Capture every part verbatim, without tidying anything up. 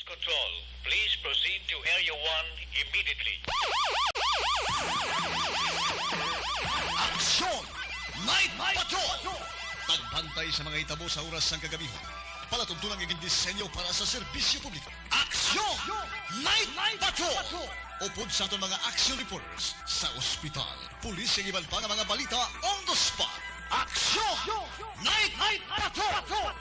Control, please proceed to Area one immediately. Aksyon! Night Patrol! Pagbantay sa mga hitabo sa oras sang kagabihan. Palatuntunan nga gindisenyo para sa serbisyo publiko. Aksyon! Night Patrol! Upod sa aton mga action reporters sa ospital, pulis, ug iban pa nga mga balita on the spot. Aksyon! Night Patrol!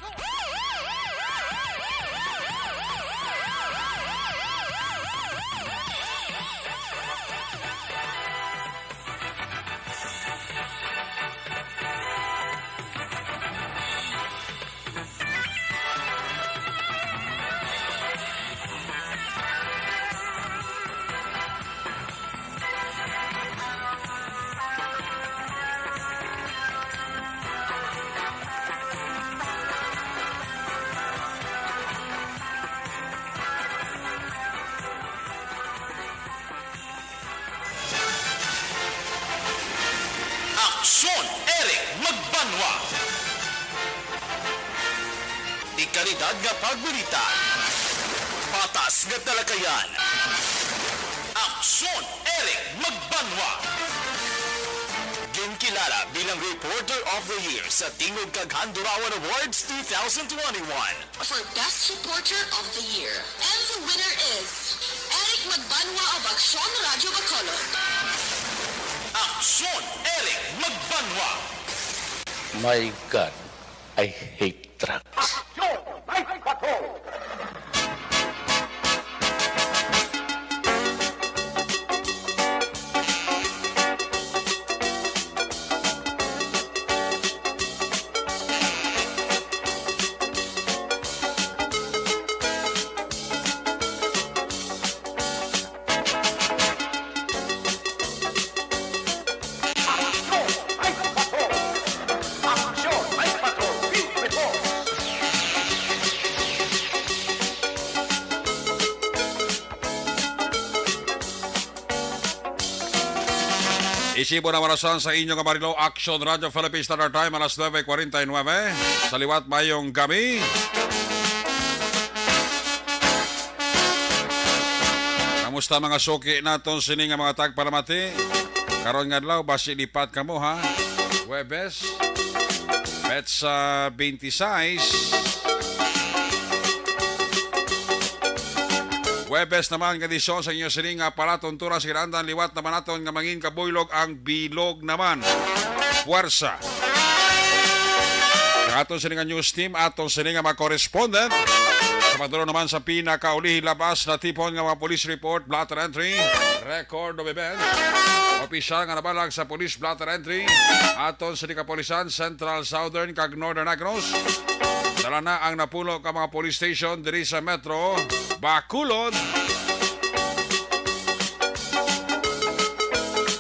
Aksyon, Eric Magbanwa. Dekalidad nga pagbalita. Patas nga talakayan. Aksyon, Eric Magbanwa. Ginkilala bilang Reporter of the Year sa Tingog kag Handurawan Awards two thousand twenty-one. For Best Reporter of the Year. And the winner is Eric Magbanwa of Aksyon Radyo Bacolod. Aksyon, Eric Magbanwa. My God, I hate drugs. Aksyon, Night Patrol. Isibo na marasan sa inyo nga Marilo, Action Radio Philippines Standard Time, alas nuebe kwarenta y nuebe. Sa liwat, mayong gabi. Kamusta mga suki naton sini nga mga tagpalamati? Karon nga adlaw, basi lipat kamo, ha? Huwebes, petsa twenty-six. Huwebes naman nga edisyon sa inyo sini nga palatuntunan sa kinahanglan, liwat naman naton nga mangin kabuylog ang bilog naman. Puwersa. Ang aton sini nga news team, aton sini nga mga correspondent. Sa pagdulong naman sa pinakaulihi labas na tipon nga mga police report, blotter entry, record of event, opisyal nga nabalag sa police blotter entry, aton sini kapulisan, Central, Southern, kag Northern Negros. Dala na ang napulo ka mga police station diri sa Metro Bacolod.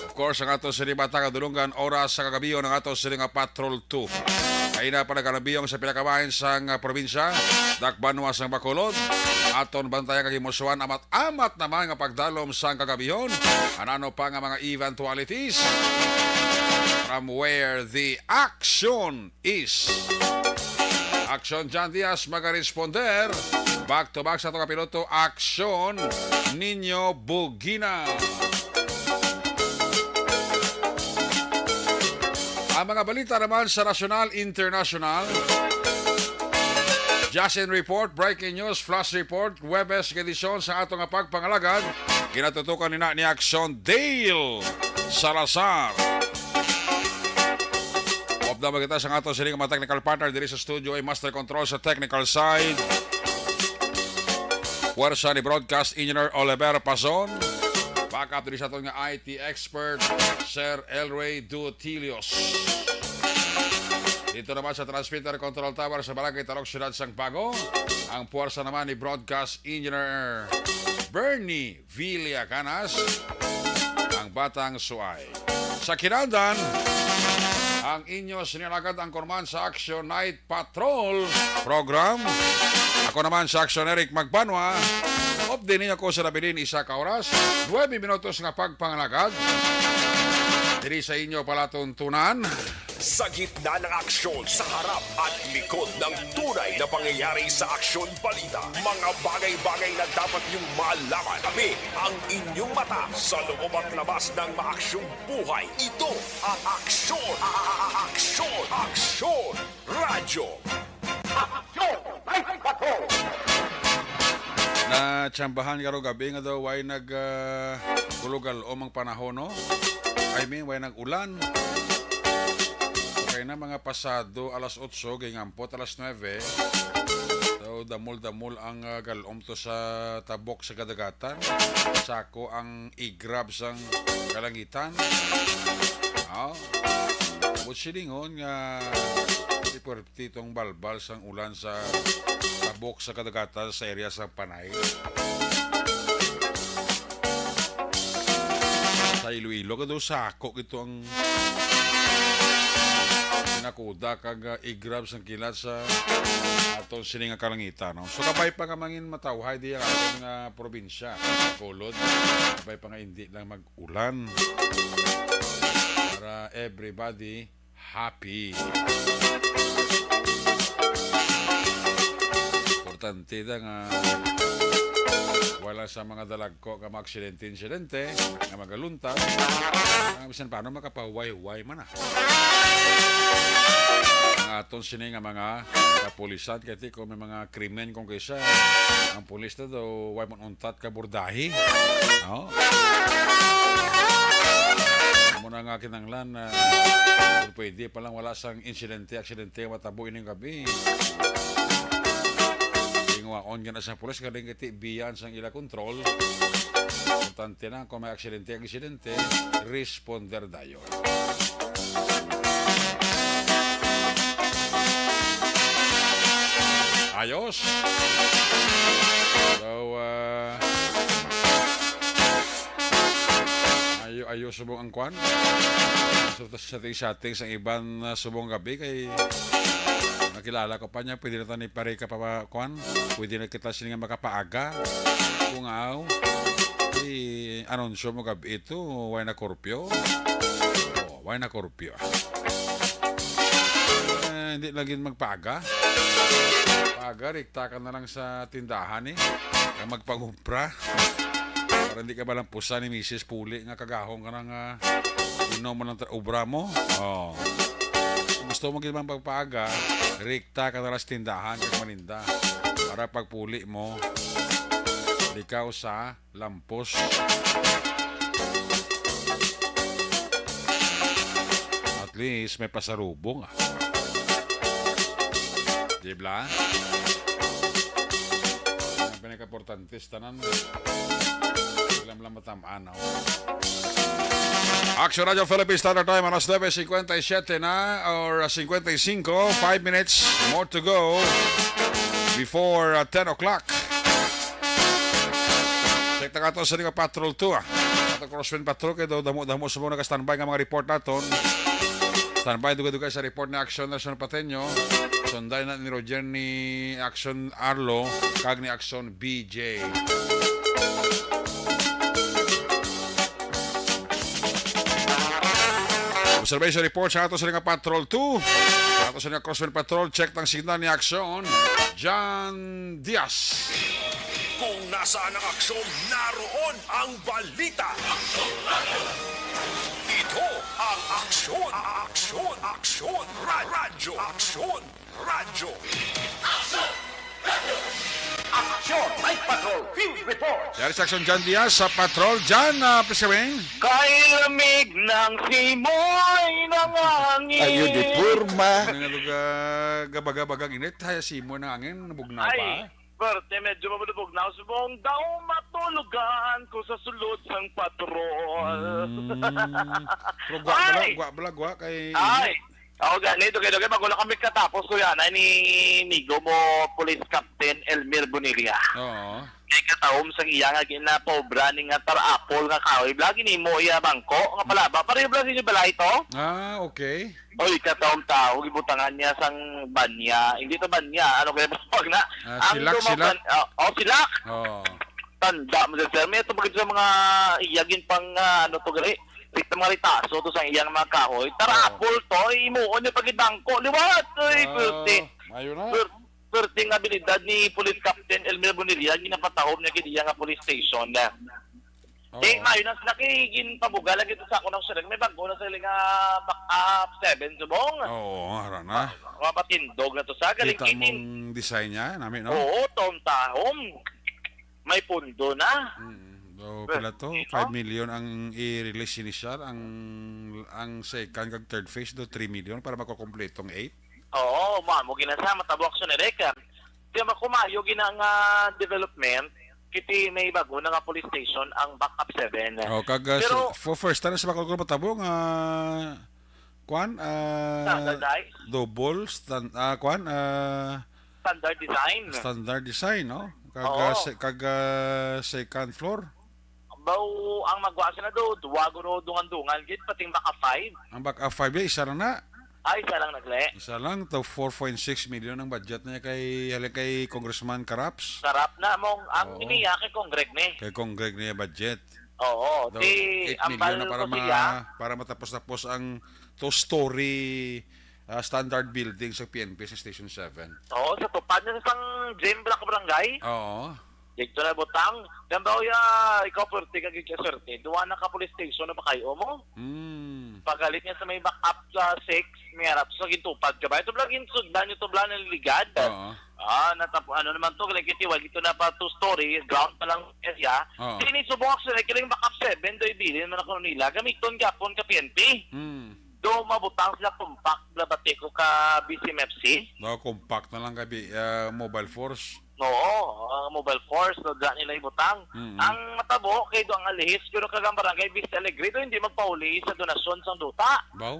Of course, ang ato sini matag kadulungan oras sa kagabion ang ato sini nga Patrol two. Kaina pa nagkanabiyong sa pila ka bahin sang, ah, probinsya, dakbanwa sang Bacolod. Aton bantayan kag himusuan amat-amat naman nga pagdalom sang kagabihon. Anano pa nga mga eventualities from where the action is. Action John Diaz magaresponder. Back to back sa ato kapiloto, Action Nino Bugina. Ang mga balita naman sa nasyonal, internasyonal. Justin Report, Breaking News, Flash Report, Huwebes nga edisyon sa ato nga pagpangalagad. Ginatutukan nina ni Action Dale Salazar. Upda mo kita sa ato sini nga mga technical partner diri sa studio, ay master control sa technical side. Puwersa ni Broadcast Engineer Oliver Pazon. Backup diri sa aton nga I T expert, Sir Elroy Dutilios. Dito naman sa transmitter control tower sa Barangay Talok, Siyudad sang Bago, ang puwersa naman ni Broadcast Engineer Bernie Villa Canas, ang Batang Suay. Sa kinahanglan, ang inyo sini nga alagad, ang korman sa Action Night Patrol Program. Ako naman sa Action Eric Magbanwa. Update ninyo ako sa nabilin isa ka oras, nuebe minutos nga pagpangalagad. Diri sa inyo palatuntunan. Sa gitna ng aksyon, sa harap at likod ng tunay na pangyayari sa Aksyon Balita, mga bagay-bagay na dapat niyong malaman. Kami ang inyong mata sa loob at labas ng maaksyong buhay. Ito ang Aksyon, a- a- a- Aksyon, Aksyon Radyo. Aksyon Night Patrol! Natsambahan karong gabi nga daw way nag, ah, kulugal-om ang panahon, no? I mean, way nag-ulan. Okay na, mga pasado alas otso, gingampot alas nuebe. So, damol-damol ang, ah, galom to sa tabok sa kadagatan. Sako ang igrab sang kalangitan. Ah, buot silingon nga di puwerte tong balbal sang ulan sa tabok sa kadagatan sa area sa Panay. Sa Iloilo, kado sako gito ang nakuda kag, ah, igrab sang kilat sa aton sini nga kalangitan, no? So, kabay pa nga mangin matawhay di ang aton nga probinsya, Bacolod. Kabay pa nga hindi lang mag-ulan. Para everybody happy. Importante da nga wala sa mga dalagko nga mga aksidente-insidente nga magaluntad. Nga bisan paano makapahuway-huway man, ah. Ang aton sini nga mga kapulisan, kay ti kung may mga krimen kung kaysa, ang pulis na daw, way man untat ka bordahe. No? Amo na nga kinahanglan na kung pwede pa lang wala sang insidente, aksidente, matabo ining gabi. Tinguhaon nga na sa pulis, galing kay ti biyaan sang ila kontrol. Importante na kung may aksidente, aksidente, responder dayon. Ayos. So, ah, ayo, ayo subong ang kwan. So, sa ating, sa ating sa iban, ah, subong gabi kay nakilala ko pa niya, pwede na tani pare ka pa, kwan. Pwede na kita sila nga makapaaga. Kung aw, i-anunsyo mo gabi ito, way na curfew. Oh, way na curfew. Eh, hindi lagi magpaaga. Paaga, rikta ka na lang sa tindahan, eh. Kaya magpangumpra. Para hindi ka malampusan ni misis puli nga kagahong ka nang, ah, inom mo ng tra-, obra mo. Oh. Kung gusto mo gid man pagpaaga, rikta ka na lang sa tindahan kag maninda. Para pagpuli mo, likaw sa lampos. At least, may pasalubong, ah. Di ba? Ang pinakaimportante sa tanan, ilang lang matamaan, oh. Action Radio Philippines Standard Time, alas nuebe cincuenta y siete na, or, uh, cincuenta y cinco, five minutes more to go before, uh, ten o'clock. Check na ka to sa Liga Patrol two, ah. Ato Crosswind Patrol, kay daw damo-damo sa mga naka-standby nga mga report naton. Standby, dugay-dugay sa report ni Action Nelson Pateño. Sunday na ni Roger ni Action Arlo, kag ni Action B J. Observation report sa ato sa nga Patrol two. Sa ato sa nga Crosswind Patrol, check ng signal ni Action John Diaz. Kung nasaan ang aksyon, naroon ang balita. Ito ang Aksyon, Aksyon, Aksyon, Ra-, Radyo, Aksyon, Radyo. Action Night Patrol Field Report. Yari sa Action John Diaz sa Patrol. John, ah, please come in. Kay lamig ng simoy ng hangin. Ay, yun, di porma. Nga lugar, gabaga-bagang init, hay, simoy ng hangin, nabugnaw Ay, pa. Perte, medyo mabulubog na ako. Subong daw matulugan ko sa sulod sang patrol. Mm. Pero gwa bala, Ay! Gwa bala, gwa kay Ay! Ako gani, dugay-dugay, bago na kami katapos, kuya, na ni Migo mo, Police Captain Elmir Bonilla. Oo. Kay katahom sang iya nga ginapaobra ni nga tarapol nga kahoy. Bla, ginimo iya bangko, nga palaba. Pareho bla sa inyo balay to? Ah, okay. Oy, kataong tao, gibutangan niya sang banya. Hindi to banya, ano kaya mas pag na? Ah, ang silak, dumaw silak. Kan-, ah, oh, silak. Oh. Tanda mo dyan, sir. May ito pagkita sa mga iyagin pang, ah, ano to, gari? Kita mga ritaso to sa iyang mga kahoy. Tara, Oo. Apple to, imuon niyo pag bangko. Liwat! Ay, Ah, pwerte. Mayo na. Pwer-, pwerte nga abilidad ni Police Captain Elmer Bonilla, ginapatahom niya gid iya nga police station. Oo. Eh, mayo na sila kay ginpabugal lagi to sa ako ng siring. May bago na sila nga backup seven, subong. Oo, hara na. Mga patindog na to sa galing Kita kining mong design niya, nami, no? Oo, taon-tahon. May pundo na. Mm. So, Well, pila to? you know? Five million ang i-release initial, ang, ang second kag third phase do three million para makukompletong eight. Oo, ma-, mo ginasa, matabo aksyon ni Reka. Kaya makumayo gina nga development, kiti may bago na nga police station ang backup seven. Oh, kag, ah, Pero sa, for first time sa Bacolod matabo nga, kwan, ah, Standardized? Double stand, ah, kwan, ah, Standard design. Standard design, no? Kag, Oo. ah, se-, kag, ah, second floor. Baw, ang magwa sila do, duwa guro dungan-dungan gid, pating baka five. Ang baka five, eh, isa lang na. Ay, isa lang nagle. Isa lang, to four point six million ang budget niya kay, halin kay Congressman Caraps. Sarap na mong, ang Oo. Niya kay Congreg ni. Kay Congreg niya budget. Oo, Daw di, eight ang million na bal para ko ma-, siya. Para matapos-tapos ang two-story, ah, standard building sa P N P sa Station seven. Oo, sa tupad na sang gym, Black Barangay. Oo. Dito na butang. Yan ba, uya, ikaw, pwerte ka, gid ka, swerte. Duwa na ka police station na pakayo mo. Hmm. Pagalit niya sa may back up sa six, may harap sa gintupad ka ba? Ito bla, ginsugdan niyo to bla, ng ligad. Oo. Ah, natap-, ano naman to, like, ito, wag ito na pa two-story, ground pa lang area. Oo. Sini subong ako sa kiling back up seven, do ibilin man ako nila. Gamiton gapon ka P N P. Hmm. Do mabutang sila compact, bla, bati ko ka B C M F C. No, compact na lang ka bi-, ah, mobile force. Oo, ang mobile force, no, dira nila ibutang. Mm. Ang matabo, kay do ang alihis, pero kag ang barangay Vista Alegre, do hindi magpauli sa donasyon sang duta. Baw?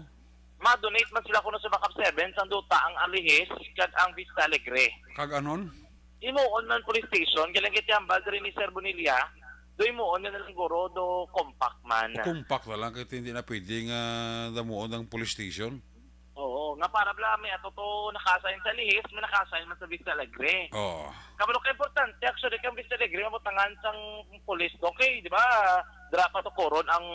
Ma-donate man sila kuno sa Backup Seven sang duta ang alihis kag ang Vista Alegre. Kag anon? Imuon man police station, galing kay tiambal diri ni Sir Bonilla, do imuon na lang guro, do compact man. Compact na lang, kay hindi na pwede nga damuon ang police station. Oo, nga para bala may ato to nakasign sa lihis, may nakasign man sa Vista Alegre. Oo. Kabalo ka importante, actually, kang Vista Alegre, mabutangan sang pulis, okay, di ba? Dira pa to koron ang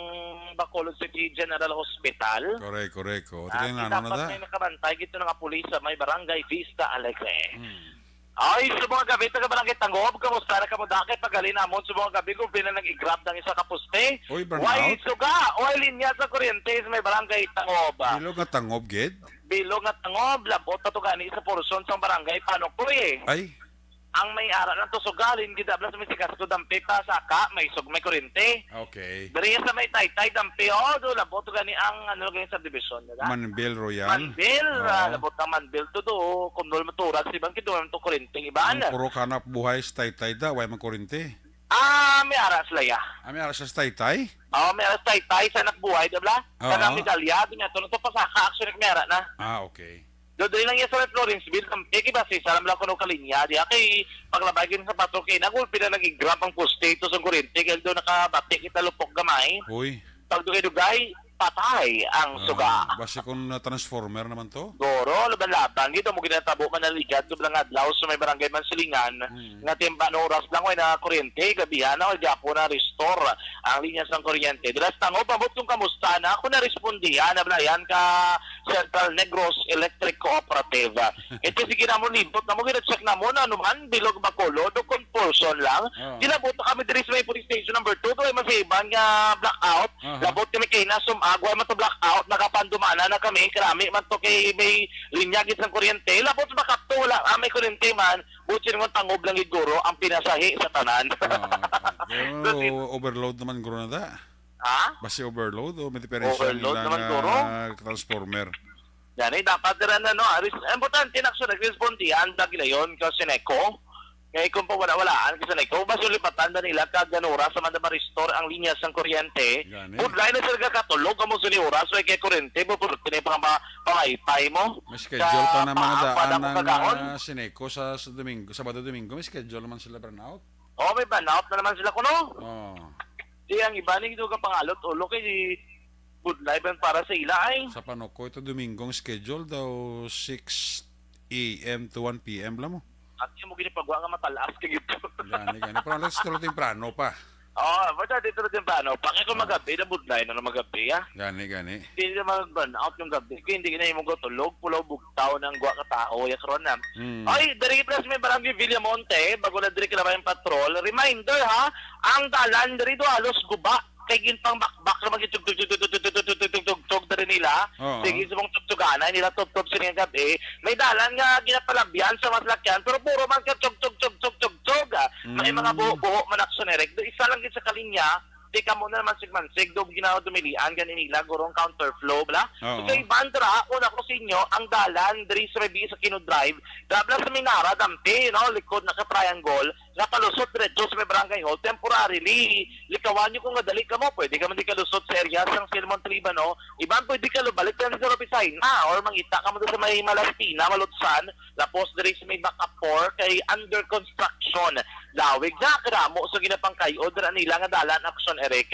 Bacolod City General Hospital. Correct, correct. O, Ah, tingnan na, ano dapat na may nakabantay gito nga pulis sa may barangay Vista Alegre. Hmm. Ay, sa mga gabi, taga Barangay Tangob, kamusta na kamo? Dakay paghalin namon sa mga gabi kung pila nag-i-grab ng isa ka poste. Uy, brownout? Way suga, way linya sa kuryente sa may Barangay Tangob. Bilog nga tangob, gid? Bilog nga tangob, labot na to gani sa porsyon sang Barangay Panukoy. Ay. Ang may ara lang to suga, halin gid abla sa may sigasto dampi pa saka, may sug-, may kuryente. Okay. Diri sa may Taytay dampi, oh, do labot to gani ang, ano, gani sa division. Manville Royal? Manville, Oo. ah, labot ang Manville to do. Kung doon maturag, si Bang, kiduman to kurinting iban. Ang puro kanap buhay sa Taytay da, way magkurinti. Ah, may ara sila, ya. Ah, may ara sa Taytay? Oo, may ara sa Taytay, sa anak buhay, di ba? Oo. Sa anak ni Dalia, di nga to, to pasaka, actually, may ara na. Ah, okay. Doon lang yan sa may Florenceville, ang peki ba, sa isa lang lang kuno kalinya, di kay paglabay gid sa patro kay nagulpi na naging grab ang poste, ito sa kurinti, kaya doon nakabati kita lupok gamay. Uy. Pagdugay-dugay, patay ang Ah, suga. Basi kung na-transformer naman to? Goro, laban-laban. Dito mo ginatabo man ang ligad, sobrang adlaw sa may barangay Mansilingan, Mm. nga timba na oras lang, way na kuryente, gabihan na, o gyapo na restore ang linya sang kuryente. Dilas tango, pabot kung kamusta na, ako na respondihan, na blayan ka Central Negros Electric Cooperative. Ito, sige na mo, libot na mo, gina-check na mo, na ano man, bilog ba, kolor, o confusion lang. Oo. Gilabot na kami diri sa may police station number two, doon, may masiban nga blackout. Aha. Labot kami kay na sumagway man to blackout, nakapandumana na kami, karami man to kay may linya gid sang kuryente. Labot ba kato, wala, ah, may kuryente man. Butsin ngon tangob lang gid guro ang pinasahi sa tanan. Ah, ah. Pero Kasi overload naman guro na ta. Ha? Basi overload o may diferensya Overload nila naman nga guro. Transformer? Yan, eh, dapat dira na, no? Aris-, ang importante na, so, nag-respondihan, dagilayon ka Sineco. Kay kung pawala-walaan ka Sineco, mas ulipatan na nila kag ganura sa man na ma-restore ang linya sang kuryente. Gani. Budlay na sila katulog, amo sa ni oras, way kay kuryente, mo puro tinay pang ma-, pangaypay mo. May schedule Sa pa naman na paa, daan pada ko ng, kagahon. ah, Sineco sa, sa Domingo, Sabado, Domingo, may schedule naman sila brownout. Oh, may brownout na naman sila kuno. Oh. Di ang iba ni, ito ka pangalot, ulo kay di budlay man para sa ila ay. Sa Panukoy to Domingo ang schedule daw six A M to one P M lang mo. At yung mo ginipagwa nga matalas ka gid. Gani, gani. Pero alas tolo temprano pa. Oh, basta dito na din ba, ano? Pake ko Ah. magabi, nabudlay na ng magabi, ah. Gani, gani. Hindi na mag-burn out yung gabi. Kaya hindi na yung tulog, pulaw bugtaw ng gwa ka tao, ya karon na. Mm. Ay, dari plus may barangay Villamonte, bago na diri kalabayan patrol. Reminder, ha, ang dalan diri do halos guba. Kay ginpangbakbak naman yung tug, tug, tug, tug, tug, tug, tug, tug, tug, diri nila. Oo. Sige, sa mong tugtuganay nila, tugtog sila nga gabi. May dalan nga ginapalabyan sa mga salakyan, pero puro man ka tug, tug, tug, tug, tug, tug, ah. May mga Mm. buho-buho man, Action Eric. Do isa lang gid sa kalinya, di ka mo na mansig-mansig, do ginawa dumilian, gani nila, gurong counterflow, bala. Oo. So, sa iban dira, una ko sa inyo, ang dalan, diri sa may Bia sa Kino Drive, dabla sa Minara, dampi, you know, likod na ka triangle, nga palusot diretso sa may barangay hall, temporarily, likawan nyo kung nga dali ka mo, pwede ka man di kalusot sa area sang Silmon Tribano, iban pwede ka lubalik ka sa Robisaina, or mangita ka mo sa may Malastina, Malutsan, lapos diri sa may Bacapor, kay under construction, lawig na, kadamo sa ginapangkayo, dira nila nga dalan, Action Eric.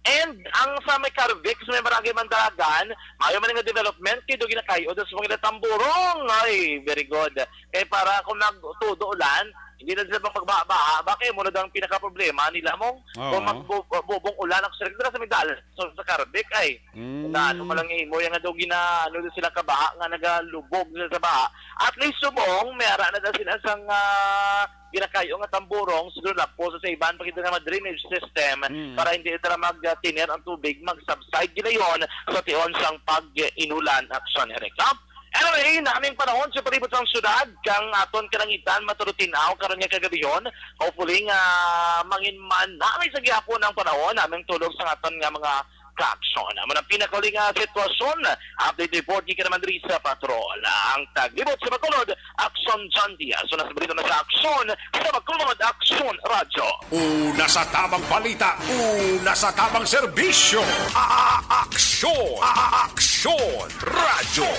And ang sa may Carvix, may barangay Mandalagan, mayo man nga development, kay do ginakayo, do sa mga tamburong, ay, very good. Kay para kung nagtudo ulan, hindi na sila pang magbaha-baha. Bakit mo na daw ang pinaka-problema nila mo? Oo. Kung magbubong ulan ang sirek, dira sa may dalan, so, sa Carvix, ay, Mm. na ano mo lang imo, yung nga daw gina, ano daw sila kabaha, nga nagalubog sila sa baha. At least, subong, may ara na daw sila sang, ah, ginakayo nga tamburong, siguro lapos sa iban, pakita nga mga drainage system, Mm. para hindi ito na mag-tiner ang tubig, mag-subside ginayon sa tion sang pag-inulan, Action Eric. Anyway, naming panahon sa palibot sang syudad, kang aton kalangitan, matulutinaw karon nga kagabihon. Hopefully nga mangin man namin sa gihapon ang panahon, naming tulog sa aton nga mga ka-aksyon. Amo na pinakauling nga sitwasyon, update report gikan naman diri sa patrol. Ang taglibot sa Bacolod, Aksyon John Diaz. So, nasa balita na sa Aksyon, sa Bacolod, Aksyon Radyo. Una sa tabang balita, una sa tabang serbisyo. A-, a-, aksyon, a-, a-, aksyon, radyo.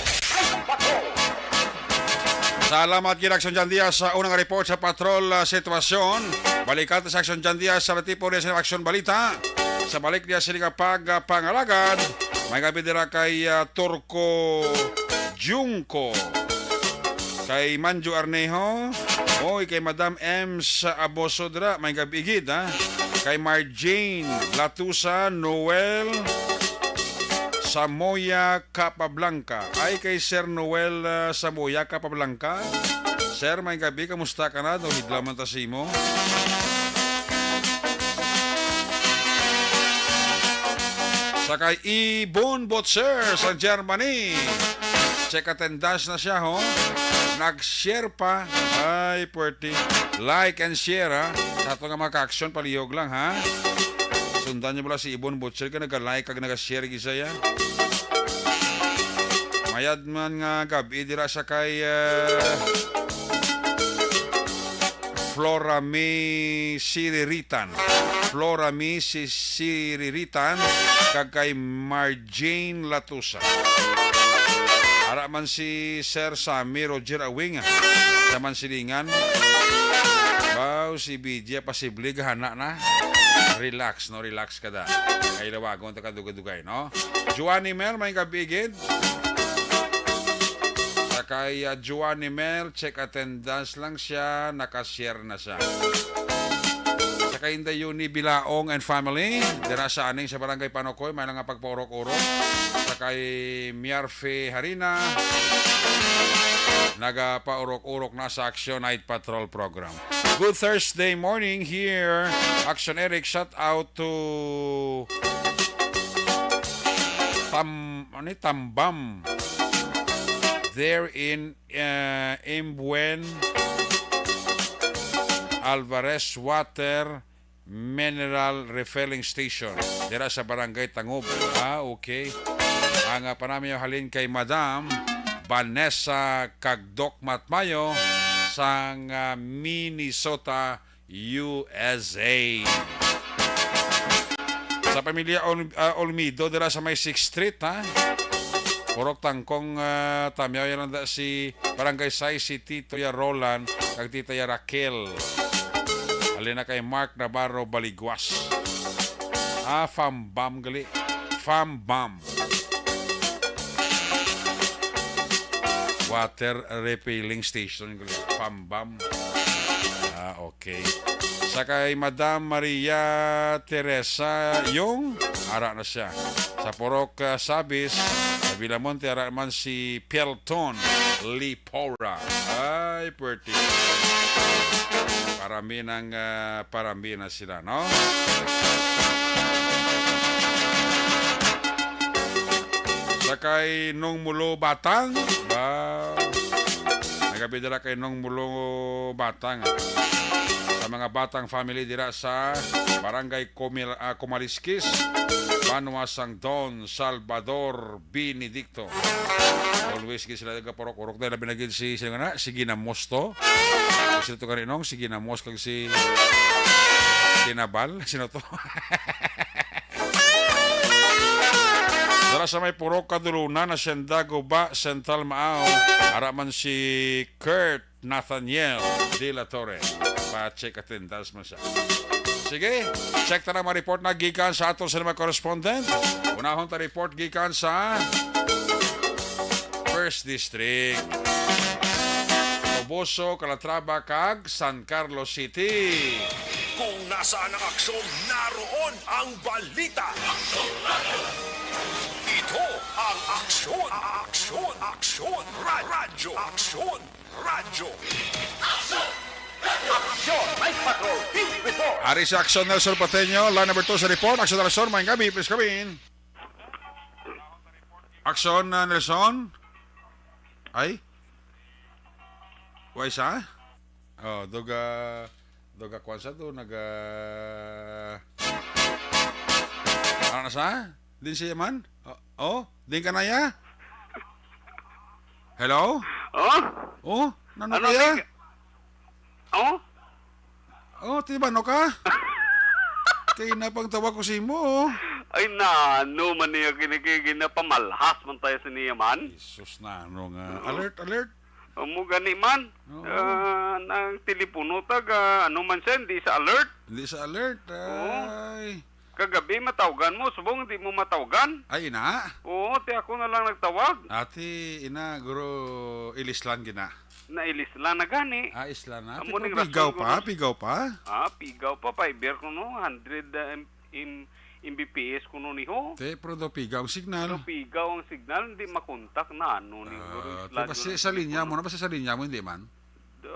Salamat, Gid Aksyon Jan Diaz, sa unang report sa patrol, ah, sitwasyon. Balikan ta sa Aksyon Jan Diaz sa tipo niya sa Aksyon Balita. Sa balik niya sila nga pag, ah, pangalagad, may gabi dira kay, ah, Turco Junco. Kay Manjo Arnejo. Oy, kay Madam M sa Aboso dira, may gabi gid, ha? Kay Marjane Latusa, Noel Samoya Capablanca. Ay, kay Sir Noel, ah, Samoya Capablanca. Sir, may gabi, kamusta ka na? Daw hidlaw man ta sa imo. Sa kay Ibon Butcher sa Germany. Check attendance na siya, ho. Nag-share pa. Ay, pwerte. Like and share, ha. Sa ato nga mga ka-aksyon, palihog lang, ha. Sundan niyo bala si Ibon Butcher kay naga-like kag naga-share gid siya. Mayad man nga gabi dira sa kay, eh, Flora May Siriritan. Flora May Si-, Siriritan kag kay Marjane Latusa. Ara man si Sir Sammy Roger Awing sa Mansilingan. Wow, si B J posible gahana na. Relax, no? Relax ka da. Kay lawagon ta ka dugay-dugay, no? Joanny Mel, may gabi gid. Sa kay, ah, Joanny Mel, check attendance lang siya, naka-share na siya. Sa kay Inday Yuni Bilaong and family, dira sa aning sa Barangay Panokoy, may lang nga pagpaurok-urok. Sa kay Miarfe Harina, nagapaurok-urok na sa Action Night Patrol Program. Good Thursday morning here, Action Eric. Shout out to Tam-, ano ni? Tambam. There in, uh, Imbuen Alvarez Water Mineral Refilling Station. Dira sa Barangay Tangub. Ah, okay. Ang, ah, panamiyo halin kay Madam Vanessa kag Doc Matmayo sang, ah, Minnesota, U S A. Sa pamilya Ol-, ah, Olmido, dira sa may Sixth Street, ha? Purok Tangkong, ah, Tamyaw, yan lang da si Barangay Sais, si Tito ya Roland, kag Tita ya Raquel. Halin na kay Mark Navarro Baliguas. Ah, fam bam gali. Fam bam. Water refilling station gali. Fam bam. Ah, okay. Sa kay Madam Maria Teresa Yung, ara na siya. Sa Purok, ah, Sabis, sa Villamonte, ara man si Pielton Lipora. Ay, pwerte. Parami ng, ah, parami na sila, no? Sa kay Nong Mulo Batang, ba, nagabidala kay Nong Mulo Batang. Sa mga Batang family dira sa Barangay Comil-, ah, Comalisquis, banwa sang Don Salvador Benedicto. Always gid sila nagapurok-urok dahil labi na gid si, sino nga na, si Ginamos to. Sino to gani, Nong? Si Ginamos kag si Tinabal? Sino to? Dara sa may Purok Kadulunan, Hacienda Guba, Central Maao, ara man si Kurt Nathaniel de la Torre. Pa-check attendance man siya. Sige, check ta na mga report na gikan sa aton sa mga correspondent. Unahon ta report gikan sa First District. Toboso, Calatrava, kag San Carlos City. Kung nasaan ang aksyon, naroon ang balita. Ito ang Aksyon, Aksyon, Aksyon, Ra-, Radyo, Aksyon, Radyo. Aksyon, Night Patrol, Field Report. Ari sa Aksyon, Nelson Pateño, line number two sa report. Aksyon, Nelson, maayong gabi, please come in. Aksyon, uh, Nelson? Ay? Way sa? Oh, duga, duga kwan sa do, naga, ano na sa? Din siya man? Oh, oh, din ka na ya? Hello? Oh? Oh, nano Ano kaya? Di ka-, oh? Oh, tibano ka? Kay napangtawa ko sa imo, oh. Ay, nano man niya kini, kay ginapamalhas man tayo sa niya man. Jesus, nano nga. Oo. Alert, alert. Amo gani man. Oo. Ah, nang telepono ta ga, ano man siya, hindi sa alert. Hindi sa alert. Oo. Ay. Kagabi, matawgan mo. Subong, hindi mo matawgan. Ay, ina? Oo, ti ako na lang nagtawag. Ati, ina, guro, ilislan gina. Nailislan na gani. Ah, islan na. Amo Ti, ning pigaw rason pa, ko pigaw pa. Ah, pigaw pa, fiber ko no, hundred, ah, M-, M-, M B P S ko no niho. Te, pero daw pigaw ang signal. Daw pigaw ang signal, hindi makontak na ano ni Ah, guro, te, islan basi ko sa linya mo na, basi sa linya mo, hindi man? Do,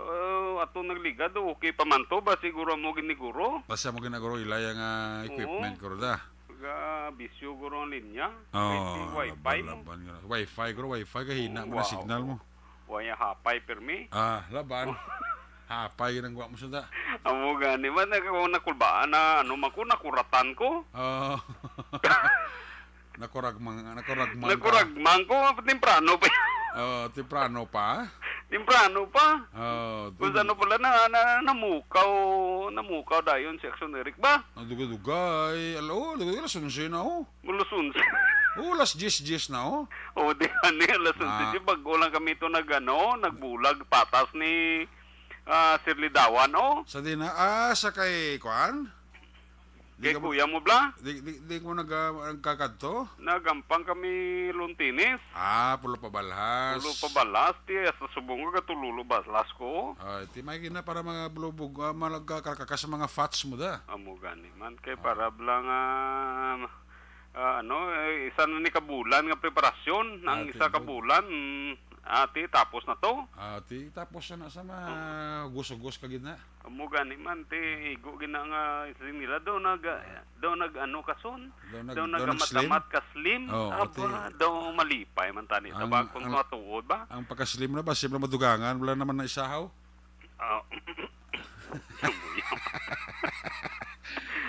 ato nagligad, do, okay pa man to, ba siguro mo giniguro? Basta mo ginaguro, ilaya nga Oo. equipment ko da. Ga, bisyo guro ang linya. Oh, Pwede wifi laban, mo. laban nga. Wifi, guro, wifi, kahina Oh, mo na wow. signal mo. Waya hapay, permi. Ah, laban. Hapay, ginagawa mo sa da. Amo gani man, ako nakulbaan na, ano man ko, nakuratan ko. Oh. Nakuragmang, nakuragmang ka. Nakuragmang ko, temprano pa. Oh, temprano pa? Temprano pa. Oh, Kung tu- ano pala, na, na, namukaw, namukaw dayon si Action Eric ba? Ang dugay-dugay. Alo, dugay, alas onse na, oh. Alas onse. Oh, alas diyes, diyes na, oh. Oh, di ba ni alas onse, Ah. di bago lang kami ito nag, ano, nagbulag patas ni, ah, Sir Lidawan, oh. Sa di na, ah, sa kay, kuan? Di Kay ka mo, kuya mo, bla? di, di, di mo nag-, ah, nagkakadto? Nagampang kami Lontinis. Ah, pulo pa balhas. Pulo pa balas, ti, hasta subong nga gatululo balas ko. Ay, ti, may gina para mga bulubog, ah, malagkakaka sa mga fats mo da. Amo gani man, kay Ah. para bla nga, ah, ano, eh, isa na ni kabulan nga preparasyon. Ang Ah, isa ti, kabulan, mm, ah, ti, tapos na to. Ah, ti, tapos na sa mga Oo. hugos-hugos ka gid na. Amo gani man, ti, igo gid na nga, sing nila, daw nag, daw nag, ano, kason? Daw nag, Daw daw nag-slim? nagamatamat ka slim? Oo, Aba, ti. daw malipay man tani. Ang, Tabag kung ang, matuod ba? ang pagka-slim na ba? Slim na madugangan, wala naman na isahaw? Ah.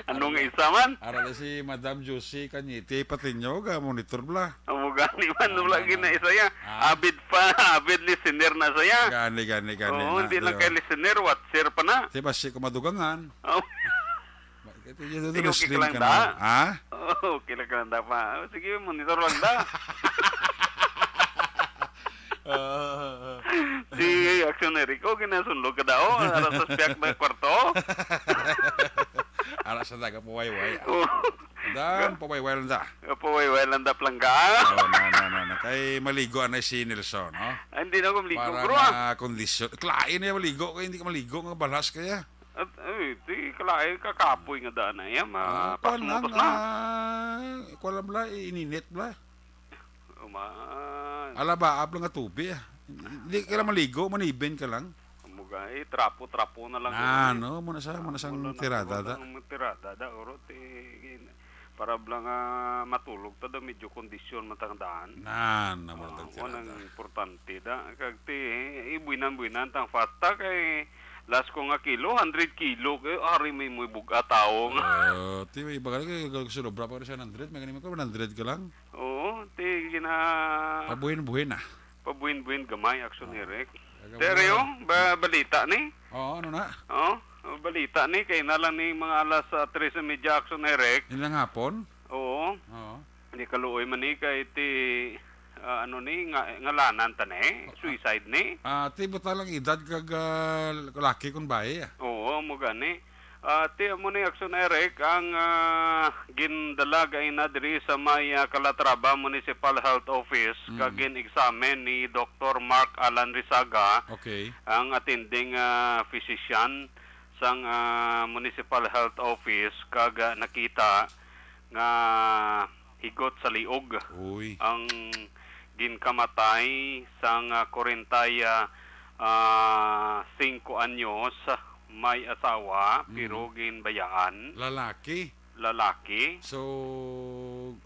Ano nga isa man? Ara na si Madam Josie Cañete, pati nyo, ga monitor bla. Amo gani man, Ah, wala gid na isa ya. Ah. Avid pa, avid listener na saya. Gani, gani, gani Oo, na. hindi lang Di kay ba? listener, watcher pa na. Di ba, si kumadugangan? Oh. Ito yun, Sige, ito okay slim ka lang ka da. na. Ha? Oo, okay lang ka lang da pa. Oh, sige, monitor lang da. Ah. Si Action Eric, oh, ginasunlog ka daw. Ara sa spiak na kwarto. Ara sa daga, pawayway. Oh. Dan, pawayway lang da. Pawayway lang da, plangga. Oh, na, na, na, na. Kay maligo anay si Nelson, no? Hindi na ko maligo, para bro, nga ah. Kondisyon. Kalain niya maligo, kaya hindi ka maligo, nga balas kaya. At, ay, di, kalain ka, kapoy nga daan na yan, Ah, ma-, kuwan lang, pasmutos na. Ah, kuwan lang bala, ininit bala. Uman. Ala, baap lang nga tubig, ah. Hindi ka lang maligo, manibin ka lang. Amo ga, eh, trapo-trapo na lang, Ah, eh. No, muna sa, muna sang Wala na, tirada, wala da. Nang tirada, da, oro, ti, gin-, para bala nga matulog ta, da, medyo kondisyon man tang daan. Na, na, muna Ah, tang wala tirada. Nang importante, da. Kag ti, eh, buinan-buinan tang fasta kay last ko nga kilo, hundred kilo. Kay, ari may, may buga tawo nga. Ah, ti, may iba ka, kay, kay, sobra pa rin sa hundred, may ganun ka, one hundred ka lang. Oo, ti, gina- Pabuhin-buhin na. Pabuhin-buhin gamay, Action Ah. Eric. Taga Teryo, mga ba, balita ni? Oo, ano na? Oh, balita ni, kay na lang ni mga alas, ah, tres y media, Action Eric. Yun lang hapon? Oo. Oo. Di kaluoy man ni kay ti, ah, ano ni, nga, ngalanan ta ni, Oh, ah. Suicide ni. Ah, ti, butang lang edad kag, ah, laki kun bayi, ah. Oo, mo gani. Ah, ti, amo ni, Action Eric, ang, ah, gindala gaina diri sa may, ah, Calatrava Municipal Health Office, Mm. kag gin-examine ni Doktor Mark Alan Rizaga, Okay. ang attending, ah, physician sang, ah, Municipal Health Office, kag, ah, nakita nga higot sa liog Uy. ang ginkamatay sang, ah, kwarenta y, ah, singko anyos, may asawa, Mm. pero ginbayaan. Lalaki? Lalaki. So,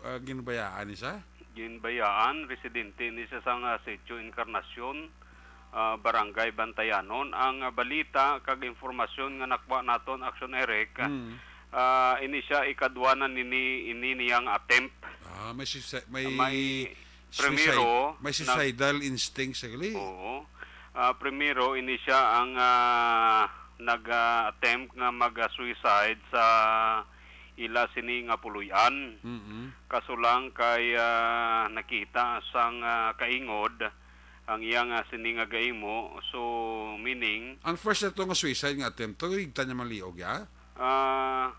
ah, ginbayaan ni siya? Ginbayaan, residente ni siya sang, ah, Sitio Encarnacion, ah, Barangay Bantayanon. Ang, ah, balita kag impormasyon nga nakuha naton, Action Eric, Mm. ah, ini siya ikadwa na nini, ini niyang attempt. Ah, may suicide, may May suicide, primero, may nag- suicidal instinct sa gali. Oo. Ah, primero, ini siya ang, ah, nag, ah, attempt nga mag, ah, suicide sa ila sini nga puloy-an. Mm-mm. Kaso lang kay, ah, nakita sang, ah, kaingod ang iya nga sini nga gaimo. So, meaning, Ang first na to nga suicide nga attempt, to, higta niya manliog, ya? Ah,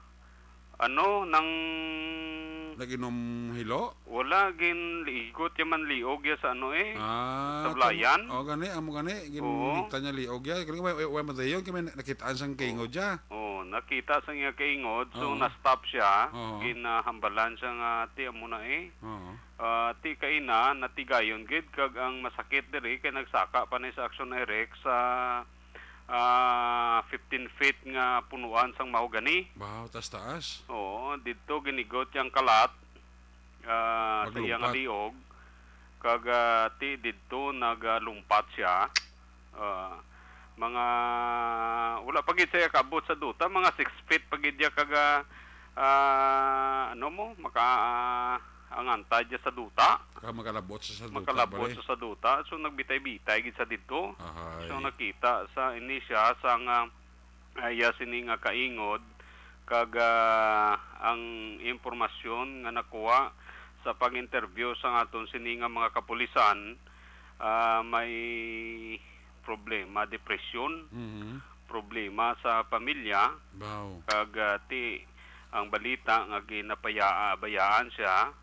ano, nang Nag-inom hilo? Wala, ginligot ya man liog ya sa ano eh, Ah, sa balayan. Tama. Oh, gani, amo gani, Oo. Ginhigta niya liog ya. Kani, way, way, way madayon, kami nakitaan sang kaingod ya. Oo, nakita sa iya kaingod, so Oo. Na-stop siya, Oo. Ginahambalan siya nga, ti, amo na eh. Oo. Ah, ti kaina, natigayon gid, kag ang masakit diri, kay nagsaka pa ni sa Action Eric sa, ah, fifteen feet nga punuan sang mahogani. Wow, taas-taas. Oo, didto ginigot yang kalat, ah, sa iya nga Naglumpat. Liog, kag, ah, ti didto nagalumpat siya. Ah, mga, wala pa gid siya kaabot sa duta, mga six feet pa gid ya kag, ah, ah, ano mo, maka, ah, angantad ya sa duta. Ka makalabot sa, sa duta, Makalabot bali. Sa, sa duta. So, nagbitay-bitay gid sa didto. Ahay. So, nakita sa ini siya sa nga, ah, iya sini nga kaingod, kag, ah, ang impormasyon nga nakuha sa pag-interview sa aton sini nga mga kapulisan, ah, may problema, depresyon, Mhm. problema sa pamilya, Baw. Kag, ah, ti, ang balita nga ginapayaa-, bayaan siya,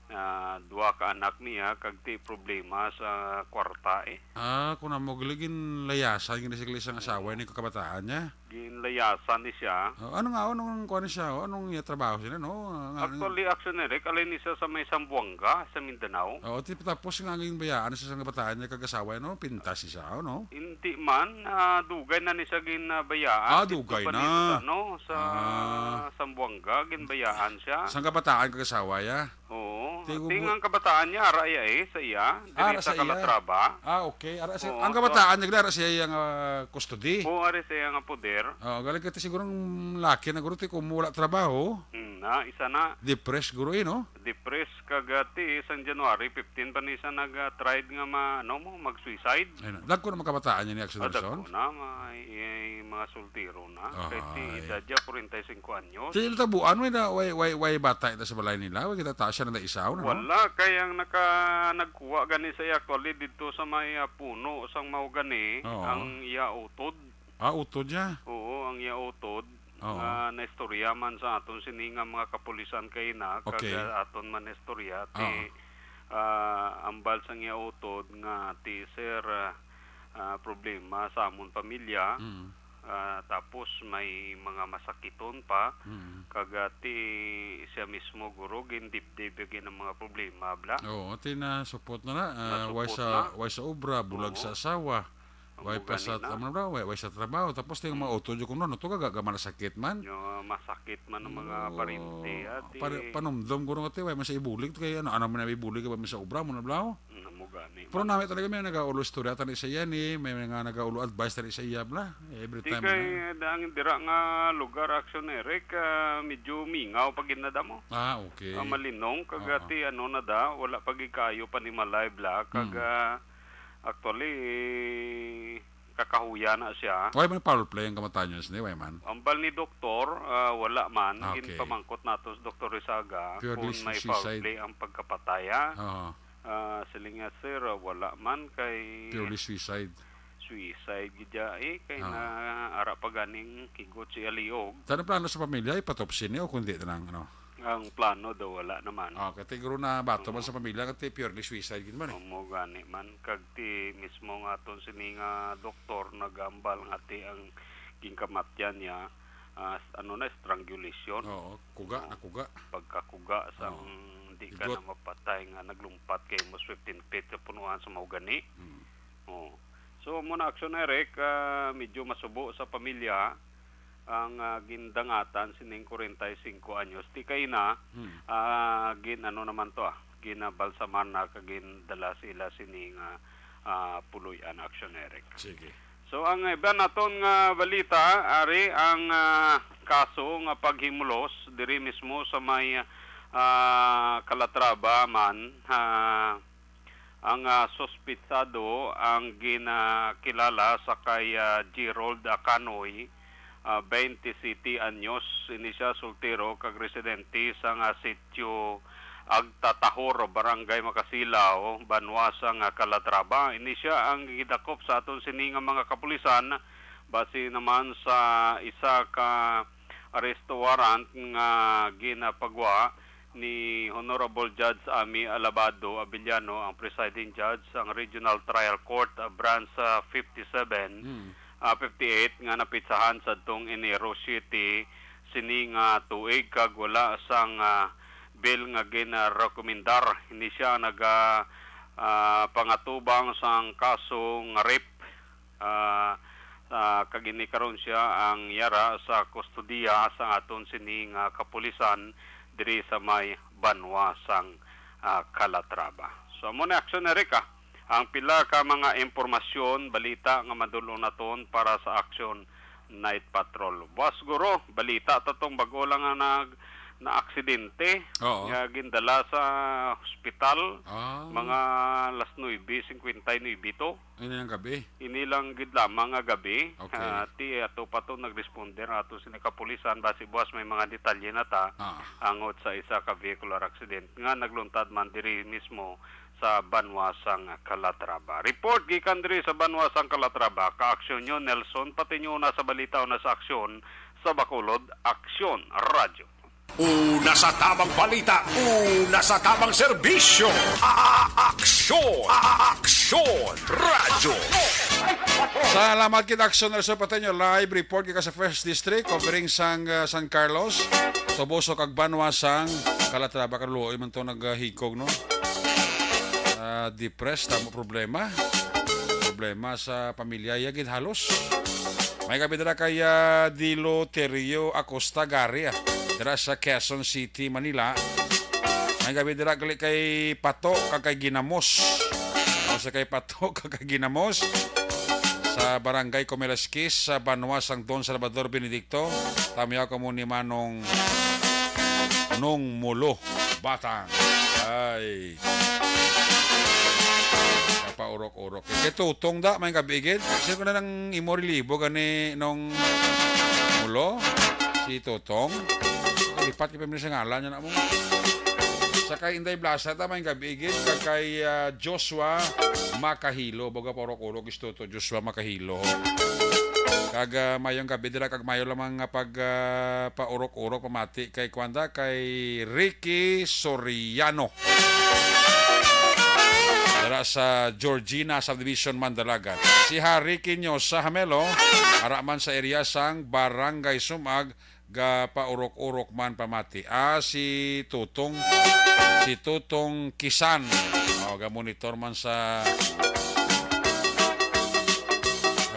ah, duha ka anak niya, kag ti problema sa kwarta, eh. Ah, kung amo gali, ginlayasan gid ni siya sang asawa ni kabataan niya? Ginlayasan ni siya. Oh, ano nga, anong kuwan ni siya? Oh, anong iya trabaho sila, no? Nga, Actually, Action Eric, alin ni siya sa may Zamboanga, sa Mindanao. Oo, ti-, tapos nga ginbayaan siya sang kabataan niya kag asawa, no? Pintas ni siya, no? Hindi man, ah, dugay na ni siya ginabayaan. Ah, dugay na. Dito pa ni sa, ano, sa Ah. Zamboanga, ginbayaan siya. Sang kabataan kag asawa, ya? Oo. Ti, Ti, ang kabataan niya, ara iya eh, sa iya. Ah, diri ara sa sa iya. Calatrava. Ah, okay. Ara sa, Oo, ang so kabataan niya, ara sa iya nga custody. Oo, ara sa iya nga poder. Oh, galing ka ti siguro ang laki na guro, ti kung wala trabaho. Hmm, na, isa na. Depressed guro eh, no? Depressed kag, ah, ti, sang January fifteen pa ni siya nag, ah, tried nga ma-, ano mo, mag-suicide. Ayun, dagko na mga kabataan niya ni Action Ah, Nelson? Dagko na, may, eh, mga soltero na. Kay ti Ahay. Edad niya, kwarenta y singko anyos. Ti, natabuan, way na, way, way, way bata ito sa balay nila, way kita ta siya na isa, no? Wala, kay ang naka-, nagkuha gani sa iya, actually, dito sa may, ah, puno, sang mahogani, Oo. Ang iya utod. Ah, utod niya? Oo, ang iya utod. Oo. Nga naistorya man sa aton sini nga mga kapulisan kay na, kag, Okay. Ah, aton man naistorya, ti, Oo. Ah, ambal sang iya utod nga ti, sir, ah, ah, problema sa amon pamilya. Mm. Ah, tapos may mga masakiton pa. Mm. Kag, ah, ti siya mismo, guro, gindibdib gid ang mga problema, bla. Oo, ti nasupot na na. Ah, way Nasupot sa, na. way sa obra, bulag Oo. sa asawa. Way Amo pa gani sa, na. Ano na, way, way sa trabaho. Tapos ti mga Mm. utod, yung kuno, no, to, gaga, gaga man sakit man. Yung, ah, masakit man ang mga Oo. parente, ah, ti Pare-, panumdom, guro, nga ti, way man sa ibulig, kay ano, ano man ang ibulig, way man sa obra, mo na, bla. Mm, amo gani Pero man. nami talaga may nagaulo istorya tani sa iya ni, may mga nagaulo advice tani sa iya, bla. Every Ti time kay na. dang dira nga lugar, Action Eric, ah, medyo mingaw pa gid na damo. Ah, okay. Ah, malinong, kag Oo. ti ano na da, wala pa gid kaayo panimalay, bla. Kag, Mm. ah, actually, kakahuya na siya. Way man foul play ang kamatayon sini, way man? Ambal ni doktor, ah, wala man. Ah, okay. Ginpamangkot nato sa Doktor Rizaga Purely kung may foul suicide. play ang pagkapataya. Oo. Ah, siling niya, sir, ah, wala man kay Purely suicide. suicide gid ya, eh, kay Ah. na ara pa ganing kigot si Aliog. Sa plano sa pamilya, ipatopsi ni o kundi na lang, ano? Ang plano daw wala naman. Ah, kay siguro na bato man Oo. sa pamilya, kay purely suicide gid man, eh. Amo gani man, kag ti mismo nga aton sini nga doktor nagambal nga ti ang ginkamatyan niya, ah, s-, ano na, strangulation. Oo, kuga, Oo. nakuga. Pagkakuga sa Oo. di ka Igot. na mapatay nga naglumpat kay mas fifteen feet sa punuan sa mahogani. Mm. Oo. So, mo na, Action Eric, ah, medyo masubo sa pamilya ang, ah, gindangatan sining kwarenta y singko anyos. Ti kay na, Hmm. ah, gin-, ano naman to, ah, ginabalsaman na kag gindala sila sini nga, ah, puloy-an, Action Eric. Sige. So, ang iban naton nga balita, ari ang, ah, kaso nga paghimulos diri mismo sa may, ah, Calatrava man, ah, ang, ah, suspitsado ang ginakilala sa kay, ah, Gerald Acanoy, ah, twenty-seven anyos. Ini siya soltero kag residente sa nga sitio Agtatahor, Barangay Makasilaw, banwa sang, ah, Calatrava. Ini siya ang gidakop sa aton sini nga mga kapulisan base naman sa isa ka arrest warrant nga ginapagwa ni Honorable Judge Ami Alabado Abellano, ang presiding judge sang Regional Trial Court, ah, Branch, ah, fifty-seven, Hmm. ah, fifty-eight, nga napitsahan sadtong Enero siete sini nga tuig, kag wala sang, ah, bail nga ginarekomendar. Ini siya naga, ah, pangatubang sang kaso nga rape. Ah, ah, kag ini karon siya ang yara sa kustodiya sa aton sini nga kapulisan diri sa may banwa sang, ah, Calatrava. So, amo ni Action Eric, ah. Ang pila ka mga impormasyon, balita nga madul-on naton para sa Action Night Patrol. Buwas, guro, balita ta tong bag-o lang nga nag-, na aksidente Oo. nga gindala sa hospital, Ah. mga alas nuebe cincuenta y nuebe to. Ini lang gabi? Ini lang gid lamang nga gabi. Okay. Ah, ti ato pa to nagresponder ato sini kapulisan, basi buwas may mga detalye na ta Ah. angot sa isa ka vehicular accident nga nagluntad man diri mismo sa banwa sang Calatrava. Report gikan diri sa banwa sang Calatrava, ka-aksyon nyo, Nelson Patiño, na sa balita o na sa aksyon sa Bacolod, Aksyon Radyo. Una sa tamang balita, una sa tamang serbisyo. A-, a-, aksyon, a-, a-, aksyon, radyo. Salamat kid Aksyon Nelson Patiño. Live report gikan sa First District, covering sang, ah, San Carlos, Toboso kag banwa sang Calatrava. Kaluoy man to naghikog, no? Ah, depressed, tamo problema. Problema sa pamilya, ya gid halos. May gabi dira kay, ah, Dilo Terio Acosta Gari, ah, dira sa Quezon City, Manila. May gabi dira gali kay Pato kag kay Ginamos. Ano sa kay Pato kag kay Ginamos? Sa Barangay Comelesquis, sa banwa sang Don Salvador Benedicto. Tamiyaw kamo ni Manong Nong Mulo. Batang. Ay. Kapaurok-urok. Kay Tutong da, may gabi gid. Sino ko na lang imo relibo gani nung mulo? Si Tutong? Lipat kay pamilya sa ngalan niya na mo. Sa kay Inday Blasa, da, may gabi gid. Kag kay, ah, Joshua Makahilo. Baga paurok-urok, is Toto Joshua Makahilo. Kag, ah, mayong gabi dira, kag mayo lamang nga pag, ah, paurok-urok, pamati kay Kwanda, kay Ricky Soriano. sa Georgina Subdivision, Mandalagan. Si Harry Quiniosa Hamelo, ara man sa area sang Barangay Sumag, gapaurok-urok man pamati. Ah, si Tutong, si Tutong Kisan. Oh, ga-monitor man sa,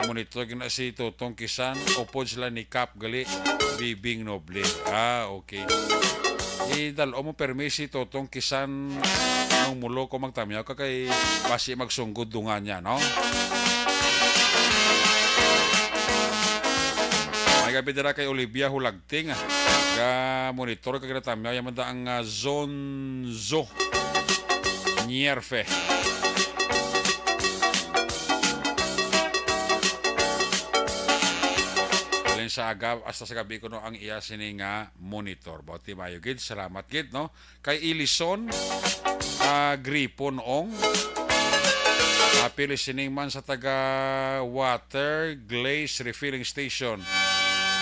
ga-monitor gina si Tutong Kisan. Upod sila ni Kap gali, Bibing Noble. Ah, okay. Idal-o mo permi si Totong Kisan nung mulo ko magtamyaw ka kay basi magsunggod dunga niya, no? May gabi dira kay Olivia Hulagting. Ga monitor ka ginatamyaw. Yaman da ang, ah, Zonzo Nierfe. Alin sa aga, hasta sa gabi ko, no, ang iya sini nga monitor. Bauti maayo gid, salamat gid, no? Kay Ilison, ah, Gripon Ong. Apil sining man sa taga Water Glaze Refilling Station.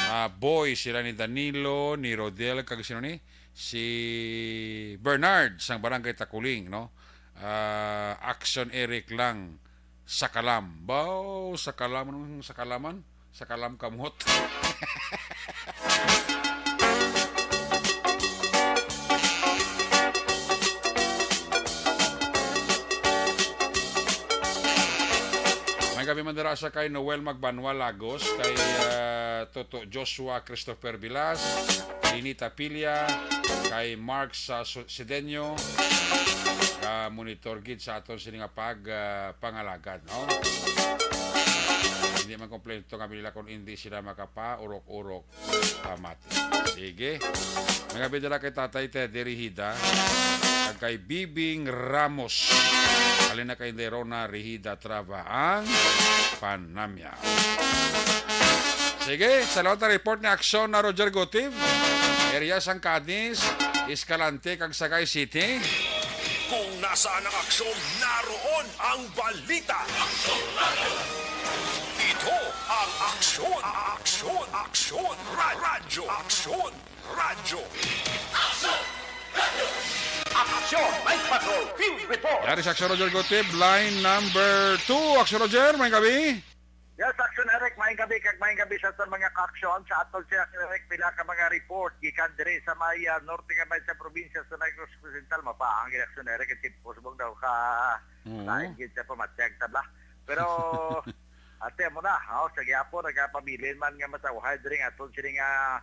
Ah, boy sila ni Danilo, ni Rodel, kag sino ni? Si Bernard sang Barangay Takuling, no? Ah, Action Eric lang sa Kalam. Baw, sa Kalam, anong sa Kalaman? Sa Kalam Kamot. May gabi man dira sa kay Noel Magbanwa Lagos, kay, ah, Toto Joshua Christopher Vilas, Linita Pilia, kay Mark sa Su-, Sidenyo, ka monitor gid sa aton sini nga pag, ah, pangalagad, no? Hindi man komplento nga nila kung hindi sila makapa-urok-urok pamati. Sige. May gabi dala kay Tatay Teddy Rihida, kag kay Bibing Ramos. Alin na kay Derona Rihida Trava ang panamya. Sige, salamat sa report ni Aksyon na Roger Gutib. Area sang Cadiz, Escalante, kag Sagay City. Kung nasaan ang aksyon, naroon ang balita. Ito ang Aksyon, Aksyon, Aksyon, Ra-, Radyo, Aksyon, Radyo. Aksyon, Night Patrol, Field Report. Yari sa Aksyon, Roger Gutib, line number two. Aksyon, Roger, may gabi. Yes, Aksyon Eric, maayong gabi, kag maayong gabi sa aton mga ka-aksyon. Sa aton siya, Eric, pila ka mga report gikan diri sa may, ah, norte nga may sa probinsya sa Negros Occidental. Mapaang gid, Aksyon Eric, ang tipo subong daw ka Oo. lain gid sa pamatyag tabla. Pero, ate mo na, oh, sa gihapon, nagapabilin man nga matawhay diri nga aton sini nga,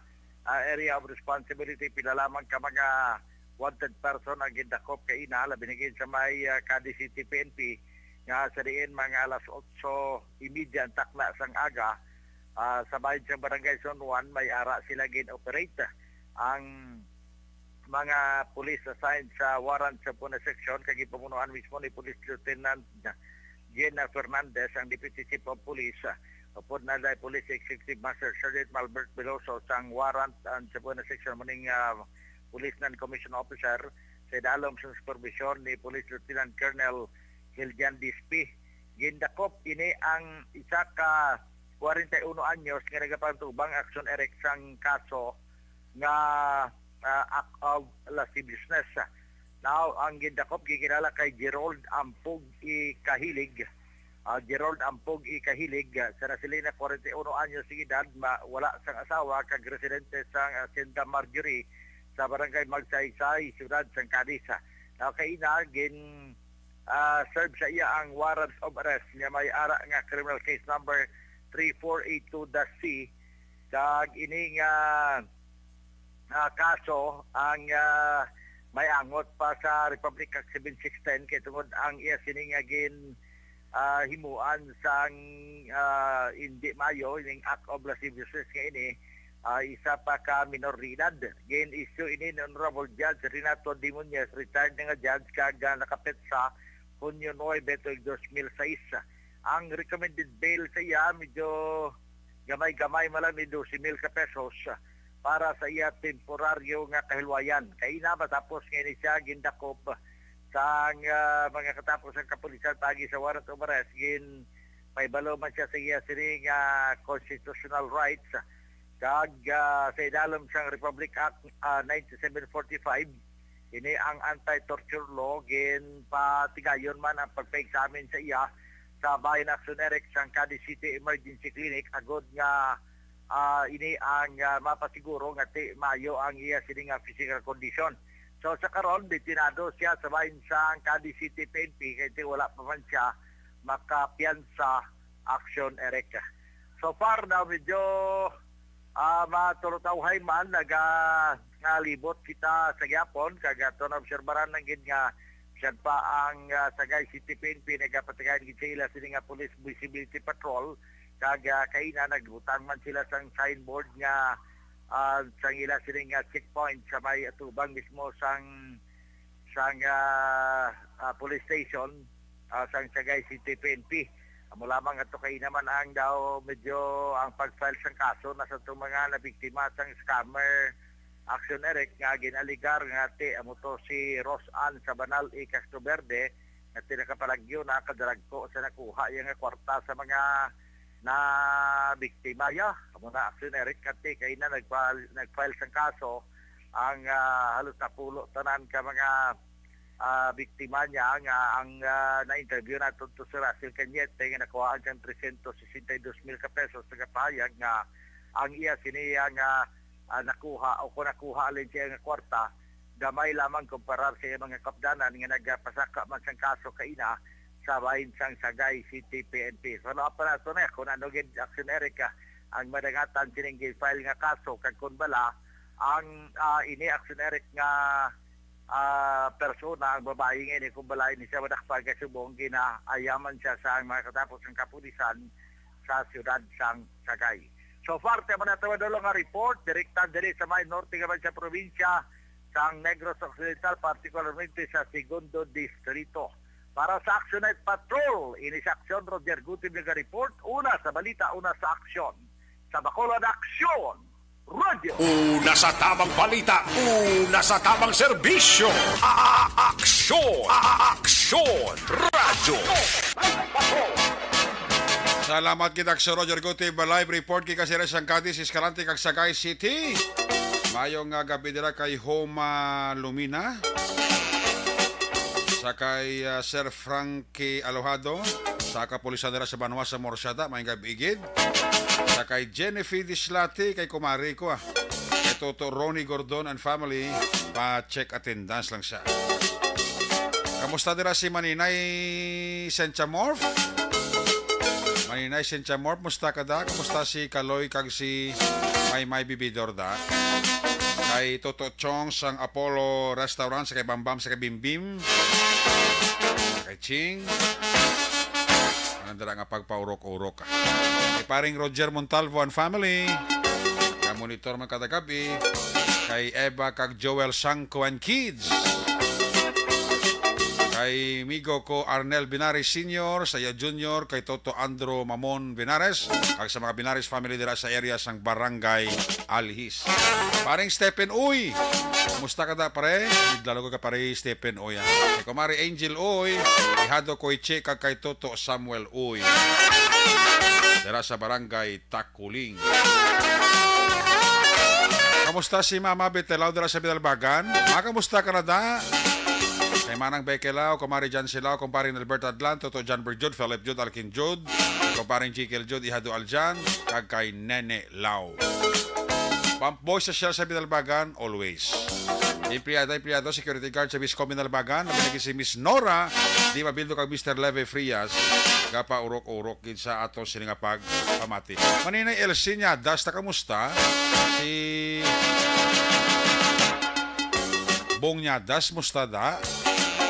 ah, area of responsibility, pila lamang ka mga wanted person ang gindakop kaina, labi na gid sa may, ah, Cadiz City P N P, nga sa diin mga alas otso y media ang takna sang aga, ah, sa bahin sang Barangay San Juan, may ara sila gin-operate. Ang mga police assigned sa Warrant sa Puna Section, kag gipamunuan mismo ni Police Lieutenant Gina Fernandez, ang Deputy Chief of Police, ah, upod na kay Police Executive Master Sergeant Malbert Veloso sang Warrant and sa Puna Section, muning, ah, Police Non-Commissioned Officer, sa idalom sa supervision ni Police Lieutenant Colonel Hiljan Dispi. Gindakop ini ang isa ka kwarenta y uno anyos nga nagapatubang, Aksyon Eric, sang kaso nga, ah, act of lasciviousness. Now, ang gindakop gikilala kay Gerald Ampog Ikahilig. Ah, Gerald Ampog Ikahilig, ah, sa nasiling na kwarenta y uno anyos nga edad, ma-, wala sang asawa, kag residente sang Hacienda Marjorie sa Barangay Magsaysay, Siyudad sang Cadiz. Now, kaina, gin, ah, serve sa iya ang warrant of arrest nga may ara nga criminal case number three four eight two dash C, kag ini nga, ah, kaso ang, ah, may angot pa sa Republic Act seven six ten, kay tungod ang iya sini nga gin, ah, himuan sang, ah, indi maayo, ining act of lasciviousness nga ini, ah, isa pa ka minor de edad. Gin-issue ini ni Honorable Judge Renato D. Muñez, retired na nga judge, kag, ah, nakapetsa Hunyo nuebe tuig dos mil sais. Ang recommended bail sa iya medyo gamay-gamay man lang, ni dose mil ka pesos para sa iya temporaryo nga kahilwayan. Kaina, matapos nga ini siya gindakop sang, ah, mga katapos ang kapulisan paagi sa warrant of arrest, ginpahibalo man siya sa iya sini nga constitutional rights, kag, ah, sa idalom sang Republic Act, ah, ninety-seven forty-five, Ini ang anti-torture law, ginpatigayon man ang pagpa-examine sa iya sa Bahin Action Eric sang Cadiz City Emergency Clinic agod nga, ah, ini ang, ah, mapasiguro nga ti maayo ang iya sini nga physical condition. So, sa karon, detenado siya sa bahin sang Cadiz City P N P kay ti wala pa man siya makapiyansa, Action Eric. So far daw medyo, ah, matulutawhay man, naga-, ngalibot kita sa gyapon, kag ato na obserbaran lang gid nga siya pa ang, ah, Sagay City P N P nagapatigayon gid sa ila sini nga Police Visibility Patrol, kag, ah, kaina nagbutang man sila sang signboard nga, ah, sang ila sini nga checkpoint sa may atubang mismo sang, sang, ah, ah, police station, ah, sang Sagay City P N P. Amo lamang ato kaina man ang daw medyo ang pag-file sang kaso na sa itong mga nabiktima sang scammer, Action Eric, nga gin-alegar nga ti amo to si Rose Ann Sabanal E. Castroverde, nga ti nakapalagyo na kadaragko sa nakuha iya nga kwarta sa mga nabiktima iya. Amo na, Action Eric, nga ti kaina nagpa-, nag-file sang kaso ang, ah, halos napulo tanan ka mga, ah, biktima niya nga ang, ah, na-interview nato to si Russell Cañete nga nakuhaan siyang trescientos sesenta y dos mil ka pesos, nagapahayag nga ang iya siniya nga, ah, nakuha o kung nakuha alin siya nga kwarta, gamay lamang kumparar sa iya mga kapdanan nga nagapasaka man sang kaso kaina sa bahin sang Sagay City P N P. So, naapa nato na kung ano gid, Action Eric, ah, ang madangatan sining gi-file nga kaso, kag kung bala ang, ah, ini, Action Eric, nga, ah, persona, ang babayi nga ini, kung bala ini siya madakpan kay subong ginaayaman siya sa mga katapos ng kapulisan sa siyudad sang Sagay. So far, ti man nato madulong nga report, direkta diri sa may norte nga sa probinsya sang Negros Occidental, partikularmente sa Segundo Distrito. Para sa Action Night Patrol, ini sa Aksyon, Roger Gutib naga-report, una sa balita, una sa aksyon. Sa Bacolod Aksyon, Radyo. Una sa tamang balita, una sa tamang serbisyo. A-, a-, aksyon, a-, a-, aksyon, radyo. Salamat kita sa Roger Gutib, live report gikan sa Cadiz, Escalante, kag Sagay City. Maayong, ah, gabi dira kay Homa Lumina, sa kay, ah, Sir Frankie Alojado, sa kapulisan dira sa Banwa sa Morsada, maayong gabi gid. Sa kay Jennifer Dislati, kay kumari ko, ah. Kay Toto Ronnie Gordon and family, pa-check attendance lang siya. Kamusta dira si Maninay Senchamorph? Maninay Sencha Morp, musta ka da? Kumusta si Kaloy kag si Maymay Bibidor da? Kay Toto Chong sang Apollo Restaurant, sa kay Bambam, sa kay Bimbim, sa kay Ching. Ano dira nga pagpaurok-urok, ah? Kay paring Roger Montalvo and family. Ka-monitor man kada gabi. Kay Eva kag Joel Sangko and kids. Kay migo ko Arnel Binares Senior, sa iya Junior, kay Toto Andro Mamon Binares, kag sa mga Binares family dira sa area sang Barangay Alhis. Paring Stephen Uy, kumusta ka da, pare? Idlalo ko ka, pare Stephen Uy, ah. Kay Kumari Angel Uy, kay Hado Koichi, kag kay Toto Samuel Uy. Dira sa Barangay Takuling. Kamusta si Mama Betelaw dira sa Binalbagan? Ma, kamusta ka na da? Kay Manang Bekelao, Kumari Jan Silao, Kumparing Albert Adlan, Toto John Berjud, Philip Jud, Alkin Jud, Kumparing Jekyll Jud, Ihado Aljan, kag kay Nene Lao. Pump boy sa Shell sa Binalbagan, always. Empleyada, empleyado, security guard sa Biscom Binalbagan, labi na gid si Miss Nora Di Mabildo kag Mister Leve Frias, gapaurok-urok gid sa aton sini nga pagpamati. Maninay Elsie Niadas, ta kamusta? Si Bong Niadas, musta da?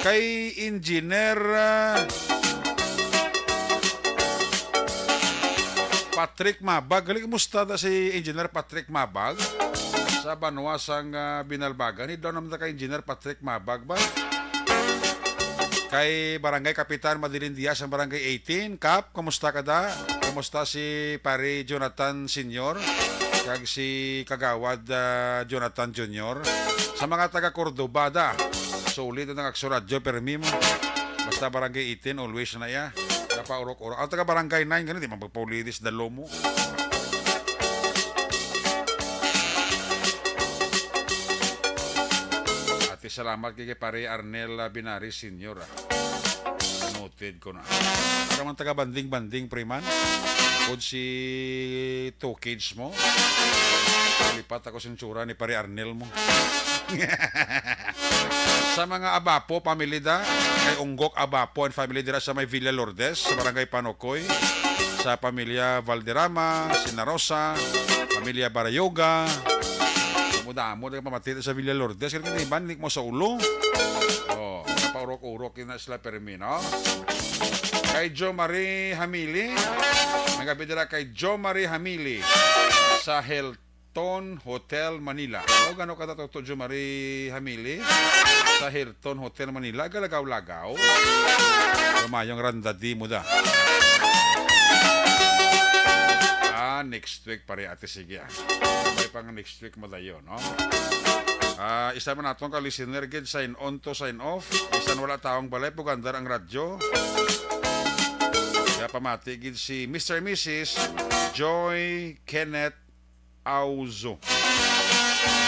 Kay Engineer, ah, Patrick Mabag. Gali, kumusta da si Engineer Patrick Mabag? Sa banwa sang, ah, Binalbagan. Ni daw naman ta kay Engineer Patrick Mabag ba? Kay Barangay Kapitan Madeline Diaz ang Barangay eighteen. Kap, kumusta ka da? Kumusta si Pare Jonathan Senior? Kag si Kagawad, ah, Jonathan Junior? Sa mga taga Cordova da. Sulit ang Aksyon Radyo, permi mo. Basta Barangay eighteen, always na iya. Napaurok-urok. Ang taga Barangay nine, gani, di man magpaulitis, dalo mo. At Ti salamat kay, kay Pare Arnel, ah, Binaris Senior, ah. Noted ko na. Para man taga banding-banding, pre man. Kung si two kids mo, lipat ako sa itsura ni Pare Arnel mo. Sa mga Abapo family da, kay Unggok Abapo and family dira sa may Villa Lourdes, sa Barangay Panocoy, sa pamilya Valderrama, Sinarosa, pamilya Barayoga. Damo-damo na pamati sa Villa Lourdes. Kaya iban, lik mo sa ulo. Oh, napaurok-urok yun na sila permi, no? Kay Jo Marie Hamili. May gabi dira kay Jo Marie Hamili sa Hilton Hotel Manila. O, gano ka to, Jo Marie Hamili? Sa Hilton Hotel Manila, galagaw-lagaw. Lumayong randa di mo da. Ah, next week, pare, ate, sige, ah. May pang next week mo dayon, no? Ah, isa man naton ka listener gid, sign on to sign off. Bisan wala taong balay, pugandar ang radyo. Kaya pamati gid si Mister Missus Joy Kenneth Auzo.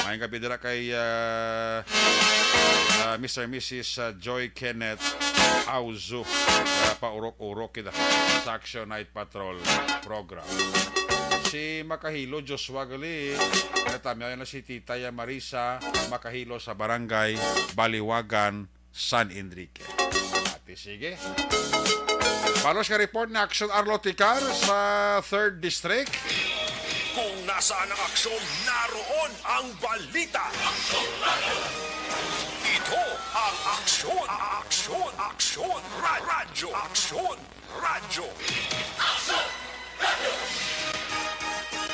Maayong gabi dira kay, ah, ah, Mister Missus, ah, Joy Kenneth Auzo. Kaya paurok-urok kita sa Action Night Patrol program. Si Makahilo Joshua gali, natamyaw na si Tita ya Marisa Makahilo sa Barangay Baliwagan, San Enrique. Ati sige. Balos nga report ni Action Arlo Ticar sa Third District. Kung nasaan ang aksyon, naroon ang balita. Ito ang Aksyon, Aksyon, Aksyon, Ra-, Radyo, Aksyon. Radyo.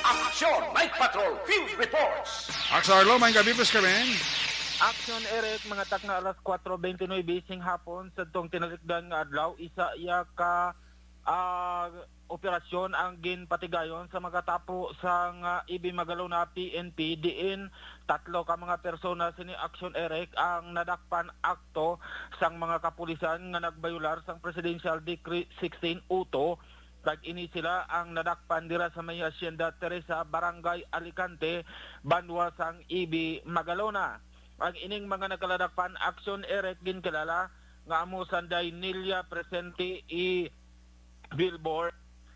Action Night Patrol Field Reports. Action Arlo, maayong gabi, please come in. Action Eric, mga takna alas kuwatro bentynuybe sing hapon, sa tong tinalikdan nga adlaw, isa iya ka, ah, operasyon ang ginpatigayon sa makatapo sang, ah, Ibi Magalona P N P, diin tatlo ka mga persona sini Action Eric ang nadakpan akto sang mga kapulisan nga nagbayular sang Presidential Decree sixteen oh two, kag ini sila ang nadakpan dira sa may Hacienda Teresa, Barangay Alicante, banwa sang Ibi, Magalona. Ang ining mga nagkaladakpan, Action Eric, ginkilala nga amo sanday Nelia Presente E. Bilbor,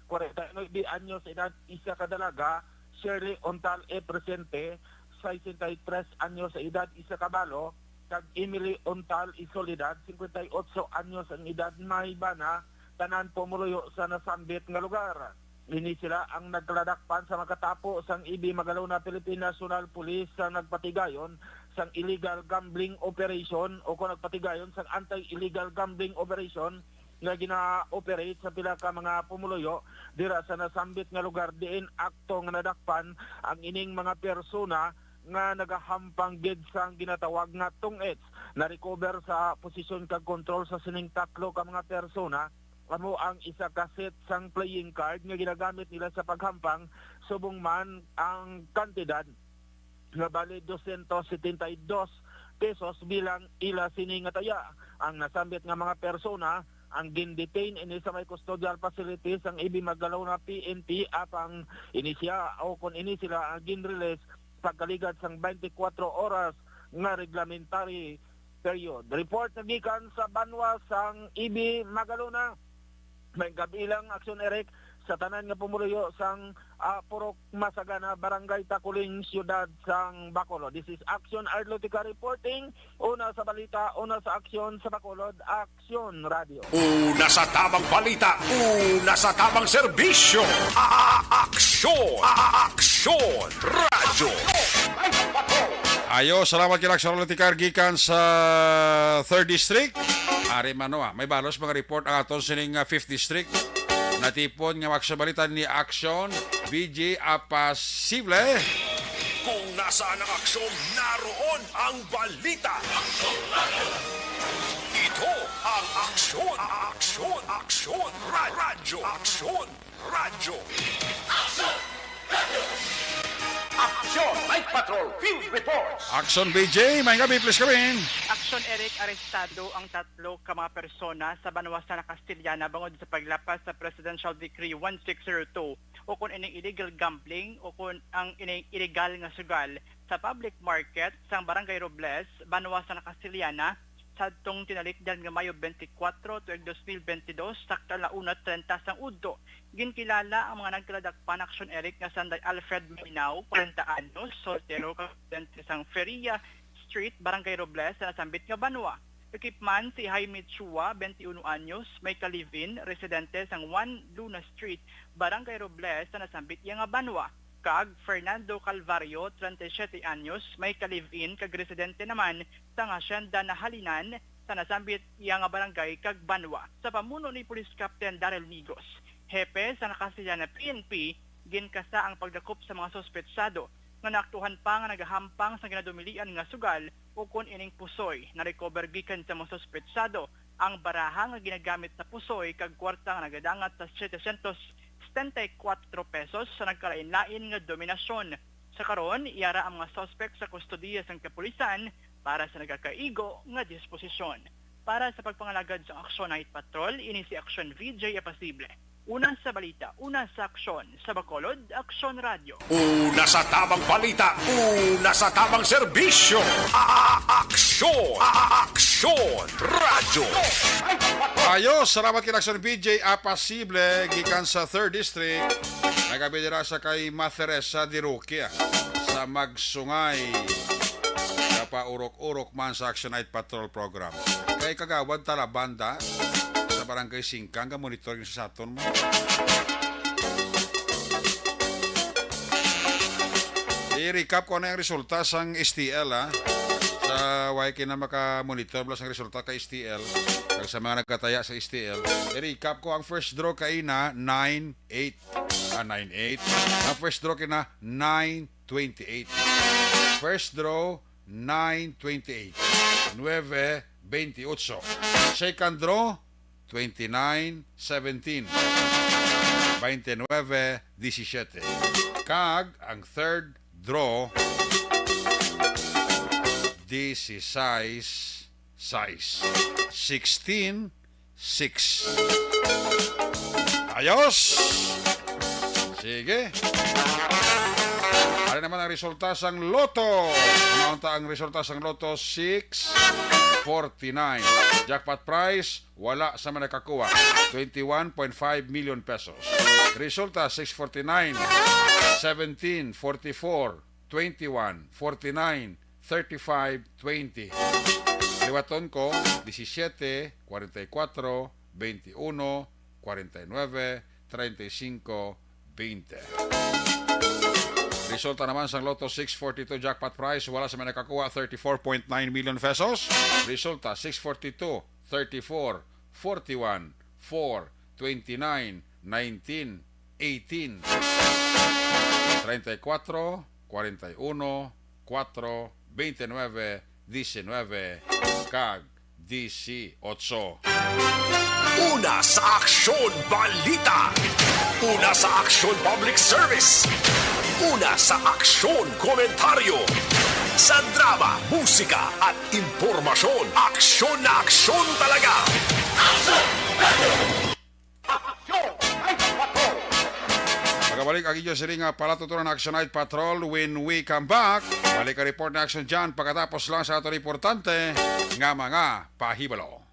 kwarenta y nuebe anyos edad, isa ka dalaga, Shirley Ontal E. Presente, sesenta y tres anyos sa edad, isa ka balo, kag Emily Ontal E. Soledad, cincuenta y ocho anyos ang edad, may bana, tanan pumuluyo sa nasambit nga lugar. Ini sila ang nagkaladakpan sa makatapo sang Ibi Magalona Philippine National Police sa nagpatigayon sang illegal gambling operation o kung nagpatigayon sang anti-illegal gambling operation nga gina-operate sa pila ka mga pumuluyo dira sa nasambit nga lugar, diin akto nga nadakpan ang ining mga persona nga nagahampang gid sang ginatawag nga tong-its. Na-recover sa posisyon kag kontrol sa sining tatlo ka mga persona amo ang isa ka set sang playing card nga ginagamit nila sa paghampang, subong man ang kantidad nga bali dosyentos setenta y dos pesos bilang ila sini nga taya. Ang nasambit nga mga persona ang gin-detain ini sa may custodial facility sang Ibi Magalona P N P, apang ini siya o kon ini sila ang gin-release pagkaligad sang twenty-four oras nga reglamentary period. Report nga gikan sa banwa sang Ibi Magalona. May gabi lang, Action Eric, sa tanan nga pumuluyo sang, ah, Purok Masagana, Barangay Taculing, Siyudad sang Bacolod. This is Action Arlotica reporting. Una sa balita, una sa aksyon sa Bacolod, Aksyon Radio. Una sa tamang balita, una sa tamang serbisyo. A-, a-, aksyon, a-, a-, aksyon, radyo. Ayo, salamat kay Aksyon Arlotica gikan sa Third District. Ari man, no, ah, may balos mga report ang aton sining, ah, Fifth District. Natipon nga maksabalita ni Aksyon B J Apasible. Kung nasaan ang aksyon, naroon ang balita. Ito ang Aksyon, Aksyon, Aksyon, Ra-, Radyo, Aksyon, Radyo. Action Night Patrol Field Reports. Action B J, may gabi, please come in. Action Eric, arestado ang tatlo ka mga persona sa banwa sa Nakastiliana bangod sa paglapas sa Presidential Decree one six zero two, o kung ining illegal gambling, o kung ang ining illegal nga sugal Sa public market sang Barangay Robles, banwa sa Nakasiliana, sadtong tinalikdan nga Mayo twenty-four tuig dos mil twenty-dos, sakto alas una treinta sang udto, ginkilala ang mga nagkaladakpan aksyon, Eric, nga sanday Alfred Maynao, kwarenta anyos, soltero, kag residente sang Feria Street, Barangay Robles, sa nasambit nga banwa. Lakip man si Jaime Chua, twenty-one anyos, may ka-live-in, residente sang Juan Luna Street, Barangay Robles, sa nasambit iya nga banwa, kag Fernando Calvario, treinta y siete anyos, may ka-live-in kag residente naman sang Hacienda Nahalinan, sa nasambit iya nga barangay kag banwa. Sa pamuno ni Police Captain Daryl Migos, hepe sa Nakasiliana P N P, ginkasa ang pagdakop sa mga suspetsado nga naaktuhan pa nga nagahampang sa ginadumilian nga sugal ukon ining pusoy. Na-recover gikan sa mga suspetsado ang baraha nga ginagamit sa pusoy kag kwarta nga nagadangat sa setecientos setenta y cuatro pesos sa nagkalain-lain nga denominasyon. Sa karon, yara ang mga suspek sa kustodiya sang kapulisan para sa nagakaigo nga disposisyon. Para sa pagpangalagad sa Aksyon Night Patrol, ini si Aksyon V J Apasible. Una sa balita, una sa aksyon, sa Bacolod, Aksyon Radyo. Una sa tamang balita, una sa tamang serbisyo. A-, a-, aksyon, a-, a-, aksyon, radyo. Ayo, salamat kay Aksyon V J Apasible, gikan sa Third District. Nagabi dira sa kay Ma Teresa de Roque, ah, sa Magsungay. Kapaurok-urok man sa Action Night Patrol Program. Kay Kagawad Talabanda, sa Barangay Singkang, ga-monitor gyud sa aton mo. I-recap ko na ang resulta sang S T L, ha. Sa way kina maka-monitor bala sang resulta kay S T L, kag sa mga nagkataya sa S T L. I-recap ko ang first draw kay na nine eight. Ah, nine eight. Ang first draw kay na nine twenty-eight. First draw, nine twenty-eight. Nueve veintiocho. Second draw, twenty-nine seventeen. Twenty-nine disisiete. Kag ang third draw, dieciséis sais. Sixteen six. Ayos! Sige. Ano naman ang resulta sang Lotto? Ano unta ang resulta sang Lotto? Six forty-nine. Jackpot prize, wala sa man nakakuha. Twenty-one point five million pesos. Resulta, six forty-nine, seventeen, forty-four, twenty-one, forty-nine, thirty-five, twenty. Liwaton ko, disisiete, kwarenta y kuatro, veintiuno, kwarenta y nueve, treinta y cinco, veinte. Resulta naman sang Lotto six forty-two jackpot prize, wala sa may nakakuha, thirty-four point nine million pesos. Resulta, six forty-two, thirty-four, forty-one, four, twenty-nine, nineteen, eighteen, treinta y cuatro, cuarenta y uno, cuatro, veintinueve, diecinueve, kag dieciocho. Una sa Aksyon Balita. Una sa Aksyon Public Service. Una sa Aksyon Komentaryo. Sa drama, musika, at impormasyon, aksyon na aksyon talaga. Aksyon! Aksyon! Ay, patrol! Magabalik ang inyo sini nga palatutunan na Action Night Patrol when we come back. Balik ang report na Action dyan pagkatapos lang sa aton importante nga mga pahibalo.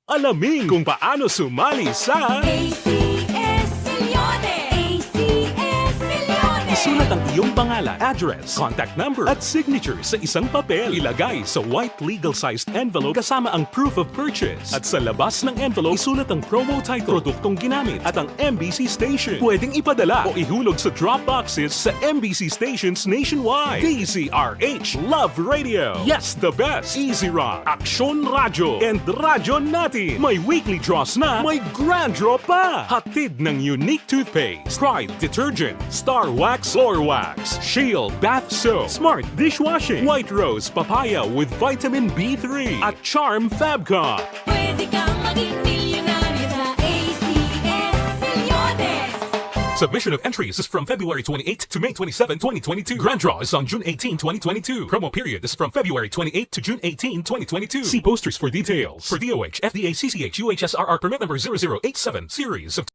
Alamin kung paano sumali sa A C S Milyones! A C S Milyones! Isulat ang iyong pangalan, address, contact number, at signature sa isang papel. Ilagay sa white legal-sized envelope kasama ang proof of purchase. At sa labas ng envelope, isulat ang promo title, produktong ginamit, at ang M B C station. Pwedeng ipadala o ihulog sa drop boxes sa M B C stations nationwide. D Z R H Love Radio. Yes, the best. Easy Rock, Aksyon Radyo, and Radyo Natin. May weekly draws na, may grand draw pa. Hatid ng Unique Toothpaste, Pride Detergent, Star Wax Floor Wax, Shield Bath Soap, Smart Dishwashing, White Rose Papaya with Vitamin B three, at Charm Fabcon. Pwede kang maging milyonaryo sa A C S Milyones. Submission of entries is from February twenty-eighth to May twenty-seven, twenty twenty-two. Grand draw is on June eighteenth, twenty twenty-two. Promo period is from February twenty-eighth to June eighteenth, twenty twenty-two. See posters for details. For D O H, F D A, C C H, U H S R R permit number zero zero eight seven, series of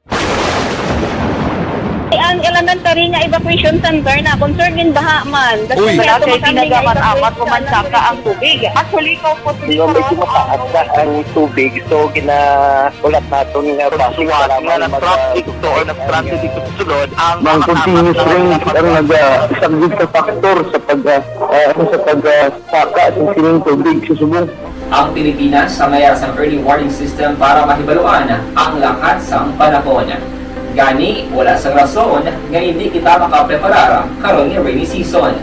Ang elementary nga evacuation center na concern in baha man. Uy. Wala kay pinagamat-amat, pumansaka ang tubig. Actually, ikaw po, medyo mataas na ang tubig. So, gina- Ulat naton nga basic nga nag-traffic to or nag-transit dito sa sulod ang mga continuous rain ang nag-, ah, isa gid sa factor sa pag, ah, ah, ano, sa pag, ah, saka sa sining tubig sa subong. Ang Pilipinas sa mayas ang early warning system para mahibaluan ang lakat sang panahon. Gani, wala sang rason nga hindi kita makapreparar karon nga rainy season.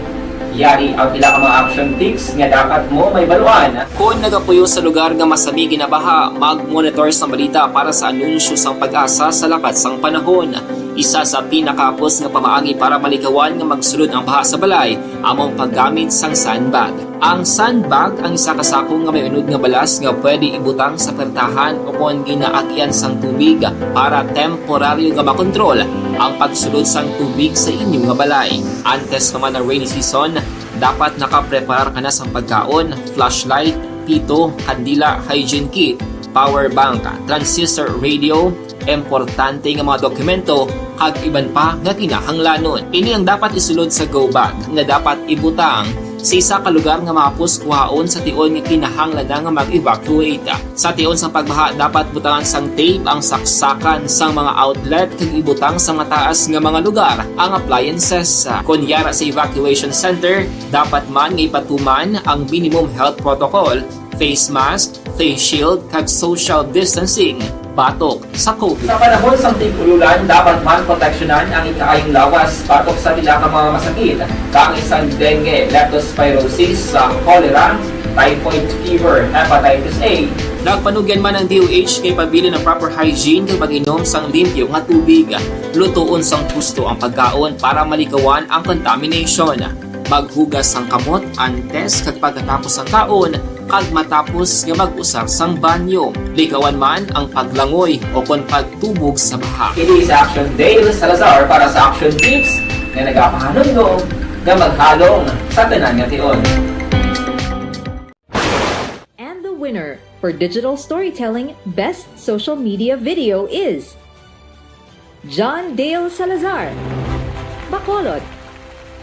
Yari ang pila ka mga action tips nga dapat mo mahibaluan. Kon nagapuyo sa lugar nga masami ginabaha, mag-monitor sang balita para sa anunsyo sang PAGASA sa lakat sang panahon. Isa sa pinakahapos nga pamaagi para malikawan nga magsulod ang baha sa balay amo ang paggamit sang sandbag. Ang sandbag ang isa ka sako nga may unod nga balas nga pwede ibutang sa pertahan o kon ginaagian sang tubig para temporaryo nga makontrol ang pagsulod sang tubig sa inyo nga balay. Antes pa man ang rainy season, dapat nakapreparar ka na sang pagkaon, flashlight, pito, kandila, hygiene kit, power bank, transistor radio, importante nga mga dokumento, kag iban pa nga kinahanglanon. Ini ang dapat isulod sa go bag nga dapat ibutang sa isa ka lugar nga mahapos kuhaon sa tion nga kinahanglan na nga mag-evacuate. Sa tion sang pagbaha, dapat butangan sang tape ang saksakan sang mga outlet kag ibutang sa mataas nga mga lugar ang appliances. Kon yara sa evacuation center, dapat man nga ipatuman ang minimum health protocol, face mask, face shield, kag social distancing batok sa COVID. Sa panahon sang tig-ululan, dapat man proteksyonan ang ikaayong lawas batok sa pila ka mga masakit, kaangay sang dengue, leptospirosis, sa cholera, typhoid fever, hepatitis A. Nagpanugyan man ang D O H nga ipabilin ang proper hygiene kag pag-inom sang limpyo nga tubig. Lutoon sang husto ang pagkaon para malikawan ang contamination. Maghugas sang kamot antes kag pagkatapos sang kaon, kag matapos nga mag-usar sang banyo. Likawan man ang paglangoy o kon pagtubog sa baha. Kini si Action Dale Salazar para sa Action Tips nga nagapahanumdom nga maghalong sa tanan nga tion. And the winner for Digital Storytelling Best Social Media Video is John Dale Salazar, Bacolod,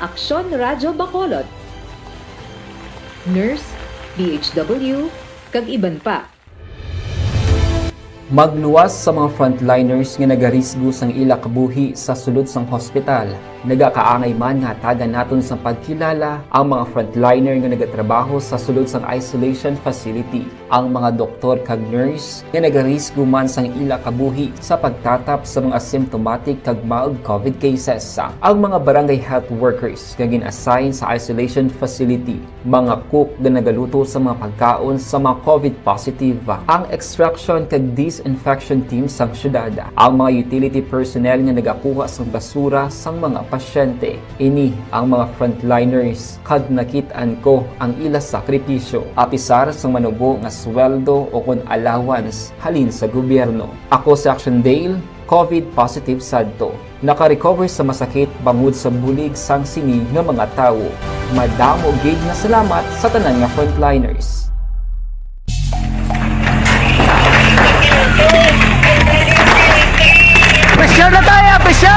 Aksyon Radyo Bacolod, Nurse, D H W, kag iban pa. Magluwas sa mga frontliners nga nagarisgo sang ila kabuhi sa sulod sang hospital. Nagakaangay man nga hatagan naton sang pagkilala ang mga frontliner nga nagatrabaho sa sulod sang isolation facility. Ang mga doktor kag nurse nga nagarisgo man sang ila kabuhi sa pagtatap sa mga symptomatic kag mild COVID cases. Ang mga barangay health workers nga gin-assign sa isolation facility, mga cook nga nagaluto sa mga pagkaon sa mga COVID positive, ang extraction kag disinfection team sang syudad, ang mga utility personnel nga nagakuha sang basura sang mga pasyente. Ini ang mga frontliners kag nakit-an ko ang ila sakripisyo, apisar sang manubo nga sweldo o kon allowance halin sa gobyerno. Ako si Action Dale, COVID positive sadto. Naka-recover sa masakit bangod sa bulig sang sini nga mga tawo. Madamo gid nga salamat sa tanan nga frontliners. Pressure na tayo! Pressure!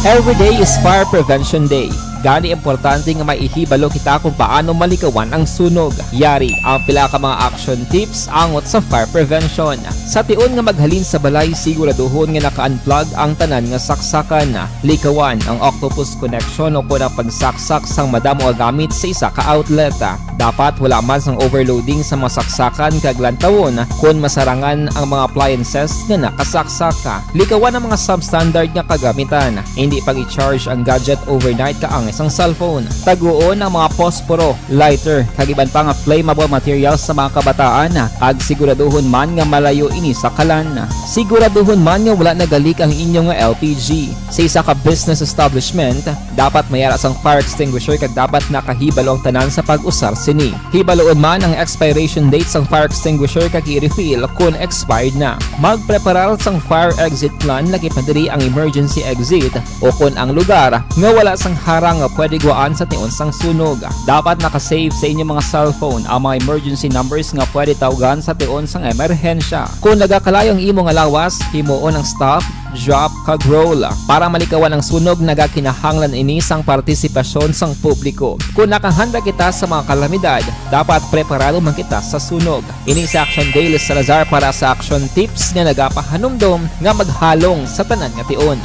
Every day is Fire Prevention Day. Gani, importante nga maihibalo kita kung paano malikawan ang sunog. Yari ang pila ka mga action tips angot sa fire prevention. Sa tion nga maghalin sa balay, siguraduhon nga naka-unplug ang tanan nga saksakan. Likawan ang octopus connection o kon ang pagsaksak sang madamo nga gamit sa isa ka outlet. Dapat wala man sang overloading sa mga saksakan kag lantawon kon masarangan ang mga appliances nga nakasaksak. Likawan ang mga substandard nga kagamitan. Hindi pag-i-charge ang gadget overnight kaang sang cellphone. Taguon ang mga posporo, lighter, kag iban pa nga flammable materials sa mga kabataan, kag siguraduhon man nga malayo ini sa kalan. Siguraduhon man nga wala nagalik ang inyo nga L P G. Sa isa ka business establishment, dapat may ara sang fire extinguisher kag dapat nakahibalo ang tanan sa pag-usar sini. Hibaluon man ang expiration date sang fire extinguisher kag i-refill kon expired na. Magpreparar sang fire exit plan, lakip na diri ang emergency exit o kon ang lugar nga wala sang harang nga pwede gwaan sa tion sang sunog. Dapat naka-save sa inyo mga cellphone ang mga emergency numbers nga pwede tawgan sa tion sang emerhensya. Kon nagakalayo ang imo nga lawas, himuon ang stop, drop, kag roll. Para malikawan ang sunog, nagakinahanglan ini sang partisipasyon sang publiko. Kon nakahanda kita sa mga kalamidad, dapat preparado man kita sa sunog. Ini si Action Dale Salazar para sa Action Tips nga nagapahanumdom nga maghalong sa tanan nga tion.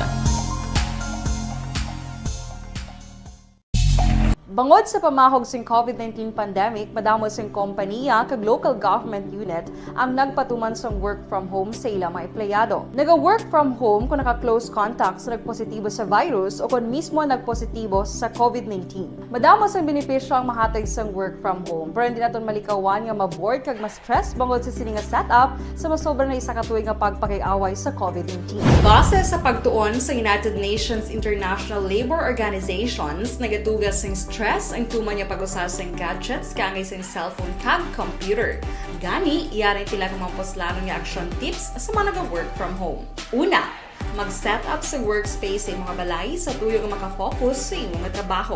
Bangod sa pamahog sing COVID nineteen pandemic, madamo sing kompaniya kag local government unit ang nagpatuman sang work from home sa ila mga empleyado. Naga-work from home kung naka-close contact sa nagpositibo sa virus o kon mismo nagpositibo sa COVID nineteen. Madamo sang benepisyo ang mahatag sang work from home, pero hindi naton malikawan nga ma-bored kag ma-stress bangod sa sini nga setup sa masobra na isa ka tuig nga pagpakig-away sa COVID nineteen. Base sa pagtuon sa United Nations International Labour Organizations, nagatuga sing stress ang tuman nga pag-usa sing gadgets kaangay sing cellphone kag computer. Gani, yari sila nga mga puslanon nga action tips sa mga naga-work from home. Una, mag-set up sa workspace sa imong balay sa tuyo nga makafocus sa imo nga trabaho.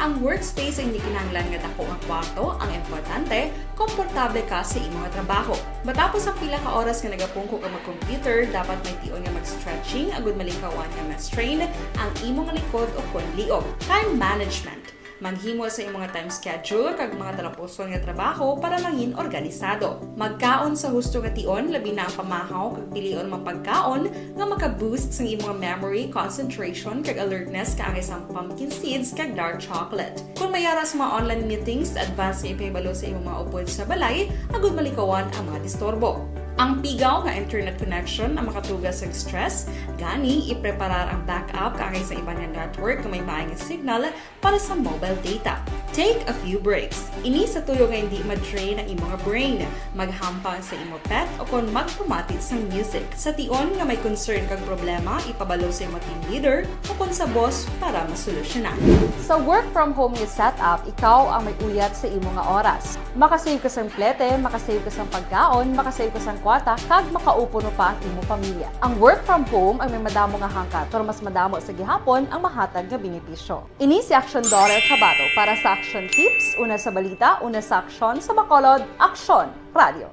Ang workspace ay hindi kinahanglan nga dako nga kwarto, ang importante, komportable ka sa imo nga trabaho. Matapos ang pila ka oras nga nagapungko ka mag-computer, dapat may tion nga mag-stretching agud malikawan nga ma-strain ang imo nga likod o kon liog. Time management. Maghimo sa imo nga time schedule kag mga talapuson nga trabaho para mangin organisado. Magkaon sa husto nga tion, labi na ang pamahaw kag pilion mga pagkaon nga maka-boost sang imo nga memory, concentration, kag alertness kaangay sang pumpkin seeds kag dark chocolate. Kon may ara sa mga online meetings, advance nga ipahibalo sa imo mga upod sa balay agud malikawan ang mga disturbo. Ang pigaw nga internet connection ang makatuga sa stress, gani ipreparar ang backup kaangay sa iban nga network nga may maay nga signal para sa mobile data. Take a few breaks. Ini sa tuyo nga hindi ma-drain ang imo nga brain. Maghampang sa imo pet o kon magpamati sang music. Sa tion nga may concern kag problema, ipabalo sa imo team leader o kon sa boss para masolusyonan. Sa work from home nga setup, ikaw ang may uyat sa imo nga oras. Makasave ka sang plete, makasave ka sang pagkaon, makasave ka sang kwarta, kag makaupo pa ang imo pamilya. Ang work from home ay may madamo nga hangkat, pero mas madamo sa gihapon ang mahatag nga benepisyo. Ini si Action Daughter Kabato para sa Action Tips, una sa balita, una sa aksyon, sa Bacolod, Aksyon Radio.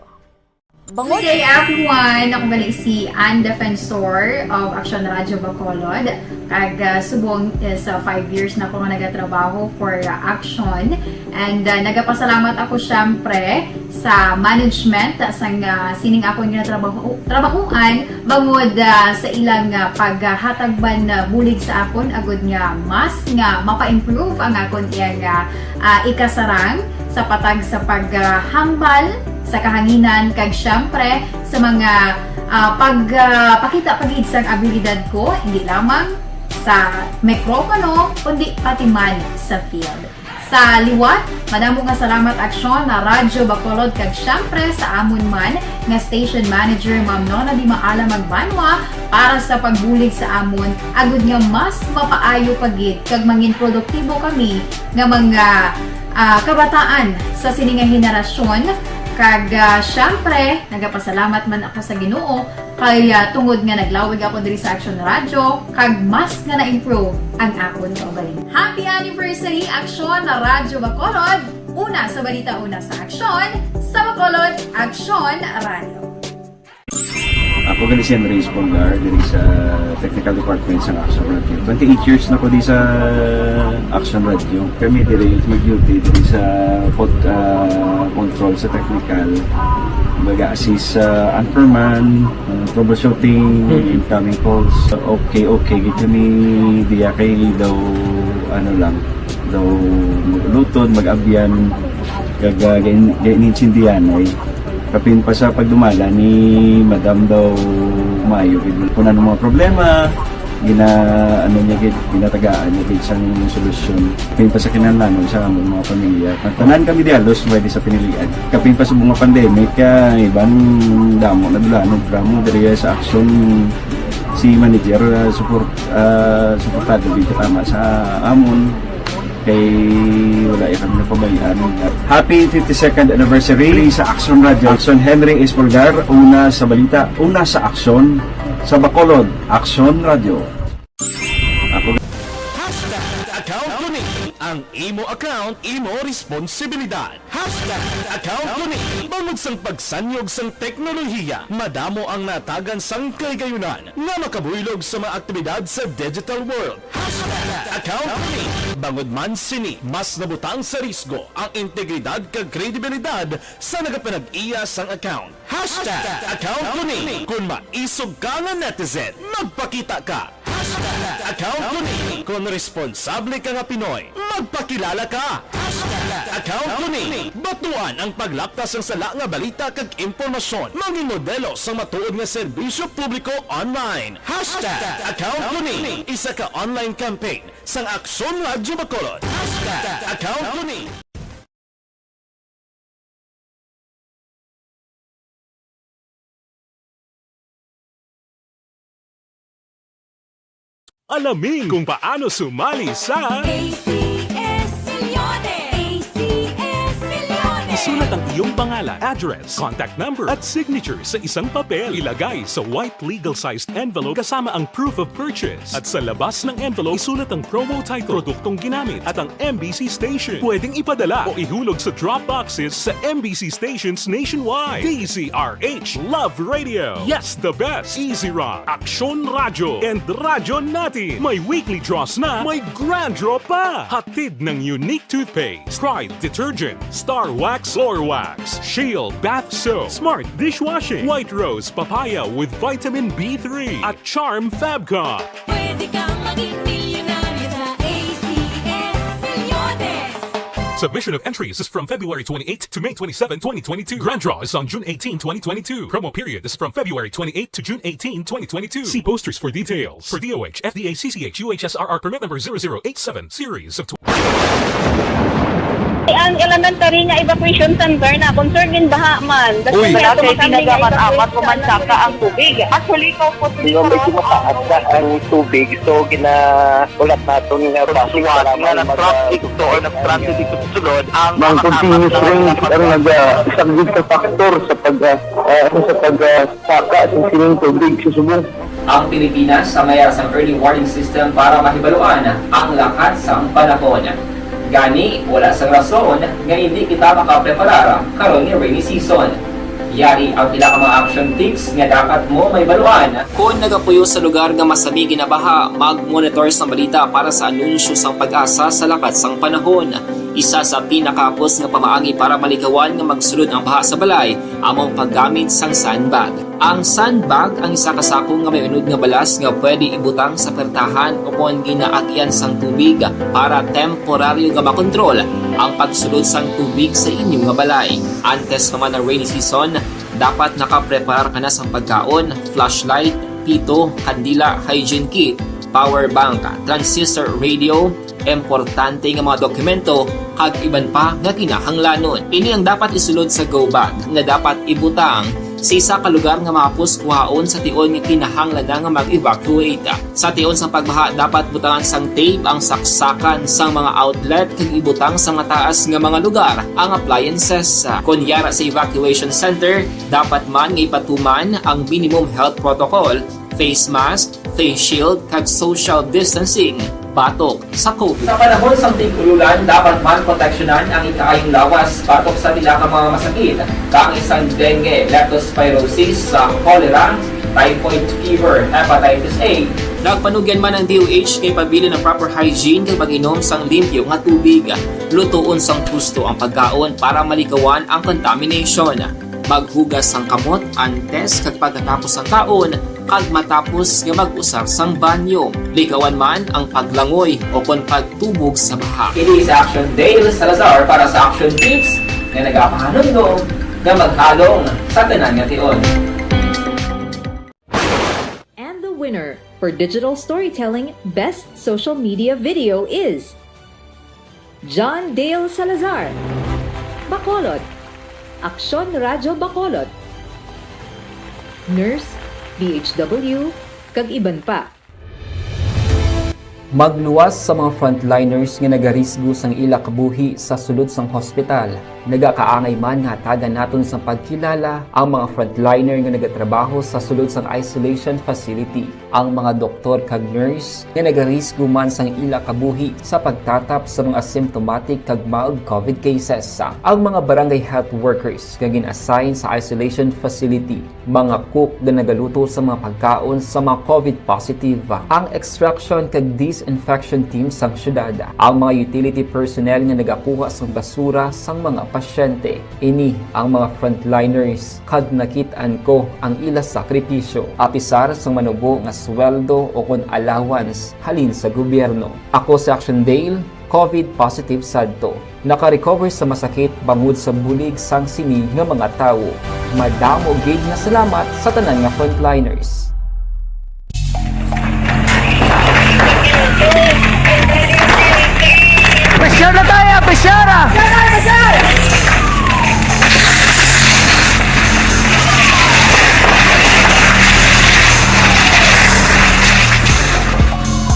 Good day, everyone. Ako gali si Ann Defensor of Action Radio Bacolod. Kag, ah, subong is, ah, five years na ako nga nagatrabaho for, ah, Action. And, ah, nagapasalamat ako, syempre, sa management, ah, sang, ah, sining akon nga trabaho, trabahoan, bangod, ah, sa ilang, ah, paghatag man, ah, bulig sa akon, agud nga mas nga mapa-improve ang akon iyang, ah, ah, ikasarang sa patag sa paghambal sa kahanginan, kag syempre sa mga, ah, pag, ah, pakita pa gid sang abilidad ko, hindi lamang sa mikropono, kundi pati man sa field. Sa liwat, madamo nga salamat, Aksyon, na Radyo Bacolod, kag syempre sa amon man nga station manager, Ma'am Nona Di Maala Magbanwa, para sa pagbulig sa amon, agud nga mas mapaayo pa gid kag mangin produktibo kami nga mga, ah, kabataan sa sini nga henerasyon. Kag, ah, syempre, nagapasalamat man ako sa Ginoo kay, ah, tungod nga naglawig ako diri sa Aksyon Radyo, kag mas nga na-improve ang akon kaugalingon. Happy anniversary, Aksyon Radyo Bacolod! Una sa balita, una sa aksyon, sa Bacolod, Aksyon Radyo. Ako gali si Andres Polgar, diri sa technical department sa Aksyon Radyo. Twenty-eight years na ko di sa Aksyon Radyo. Kami diri mag-duty diri sa pod-, ah, control sa technical. Baga assist sa anchorman, ah, troubleshooting, incoming calls. Okay, okay gid kami diya kay daw, ano lang, daw maglutod, mag-abyan, kag, ah, gain-, gain-intindihan ay. Kapin pa sa pagdumala ni Madam daw maayo gid. Kung ano mga problema, Gina-, ano niya gid, ginatagaan niya gid sang solusyon. Kapin pa sa kinahanglanon sa among mga pamilya. Tanan kami dihalos pwede sa pinilian. Kapin pa sa mga pandemic, ah, iban damo na dulanon, programa diri sa Action, si manager, ah, support, ah, suportado gid katama sa amon. Kay wala ya kami napabayaan. Happy fifty-second anniversary sa Action Radio. Action Henry Espolgar, una sa balita, una sa aksyon, sa Bacolod, Action Radio. Ako Hashtag account ko ni. Ang imo account, imo responsibilidad. Hashtag account ko ni. Bangod sang pagsanyog sang teknolohiya, madamo ang natagan sang kaligayunan nga makabuylog sa mga aktibidad sa digital world. Hashtag account ko ni. Bangod man sini, mas nabutang sa risgo ang integridad kag kredibilidad sa nagapanag-iya sang account. Hashtag account ko ni. Kon maisog ka nga netizen, magpakita ka. Hashtag account ko ni. Kon responsable ka nga Pinoy, magpakilala ka. Hashtag account ko ni. Batuan ang paglapta sang sala nga balita kag impormasyon. Mangin modelo sang matuod nga serbisyo publiko online. Hashtag account ko ni. Isa ka online campaign sang Aksyon Radyo Bacolod. Hashtag account ko ni. Alamin kung paano sumali sa A C S Milyones! A C S Milyones! Isulat ang iyong pangalan, address, contact number, at signature sa isang papel. Ilagay sa white legal-sized envelope kasama ang proof of purchase. At sa labas ng envelope, isulat ang promo title, produktong ginamit, at ang M B C station. Pwedeng ipadala o ihulog sa drop boxes sa M B C stations nationwide. D Z R H, Love Radio, Yes the Best, Easy Rock, Aksyon Radyo, and Radyo Natin. May weekly draws na, may grand draw pa. Hatid ng Unique Toothpaste, Pride Detergent, Star Wax Floor Wax, Shield Bath Soap, Smart Dishwashing, White Rose Papaya with Vitamin B three, at Charm Fabcon. Pwede kang maging milyonaryo sa A C S Milyones. Submission of entries is from February twenty-eighth to May twenty-seven, twenty twenty-two. Grand draw is on June eighteen, twenty twenty-two. Promo period is from February twenty-eighth to June eighteen, twenty twenty-two. See posters for details. For D O H, F D A, C C H, U H S R R permit number zero zero eight seven, series of Ang elementary nga evacuation center na concern in baha man. Uy. Wala kay pinagamat-amat, pumansaka ang tubig. Actually, ikaw po, Di ba, medyo mataas na ang tubig, so ginaulat naton nga traffic, kailangan na mag-, traffic to or nag-traffic dito sulod ang Ang mga continuous apat na rain ang nag-, ah, isa gid sa factor sa pag, ah, ah, ano, sa pag, ah, saka sa sining tubig sa subong. Ang Pilipinas sa mayara sang early warning system para mahibaluan ang lakat sang panahon. Gani, wala sang rason nga indi kita makapreparar karon nga rainy season. Yari ang pila ka mga action tips nga dapat mo mahibaluan. Kon nagapuyo sa lugar nga masami ginabaha, mag-monitor sang balita para sa anunsyo sang PAGASA sa lakat sang panahon. Isa sa pinakahapos nga pamaagi para malikawan nga magsulod ang baha sa balay amo ang paggamit sang sandbag. Ang sandbag ang isa ka sako nga may unod nga balas nga pwede ibutang sa pertahan o kon ginaagyan sang tubig para temporaryo nga makontrol ang pagsulod sang tubig sa inyo nga balay. Antes pa man ang rainy season, dapat nakapreparar ka na sang pagkaon, flashlight, pito, kandila, hygiene kit, power bank, transistor radio, importante nga mga dokumento, kag iban pa nga kinahanglanon. Ini ang dapat isulod sa go bag nga dapat ibutang sa isa ka lugar nga mahapos kuhaon sa tion nga kinahanglan na nga mag-evacuate. Sa tion sang pagbaha, dapat butangan sang tape ang saksakan sang mga outlet kag ibutang sa mataas nga mga lugar ang appliances. Kon yara sa evacuation center, dapat man nga ipatuman ang minimum health protocol, face mask, face shield, kag social distancing batok sa COVID. Sa panahon sang tig-ululan, dapat man proteksyonan ang ikaayong lawas batok sa pila ka mga masakit, kaangay sang dengue, leptospirosis, sa cholera, typhoid fever, hepatitis A. Nagpanugyan man ang D O H nga ipabilin ang proper hygiene kag pag-inom sang limpyo nga tubig. Lutoon sang husto ang pagkaon para malikawan ang contamination. Maghugas sang kamot antes kag pagkatapos sang kaon, kag matapos nga mag-usar sang banyo. Likawan man ang paglangoy o kon pagtubog sa baha. Kini si Action Dale Salazar para sa Action Tips nga nagapahanumdom nga maghalong sa tanan nga tion. And the winner For digital storytelling, best social media video is John Dale Salazar, Bacolod, Aksyon Radyo Bacolod, Nurse, D H W, kag iban pa. Magluwas sa mga frontliners nga nagarisgo sang ila kabuhi sa sulod sang hospital. Nagakaangay man nga hatagan naton sang pagkilala ang mga frontliner nga nagatrabaho sa sulod sang isolation facility, ang mga doktor kag nurse nga nagarisgo man sang ila kabuhi sa pagtatap sa mga symptomatic kag mild covid cases, ang mga barangay health workers nga gin-assign sa isolation facility, mga cook nga nagaluto sa mga pagkaon sa mga covid positive, ang extraction kag disinfection team sang syudad, ang mga utility personnel nga nagakuha sang basura sang mga pasyente. Ini ang mga frontliners, kag nakit-an ko ang ila sakripisyo, apisar sang manubo nga sweldo ukon allowance halin sa gobyerno. Ako si Action Dale, covid positive sadto. Naka-recover sa masakit bangod sa bulig sang sini nga mga tawo. Madamo gid nga salamat sa tanan nga frontliners. Pressure na tayo! Pressure na!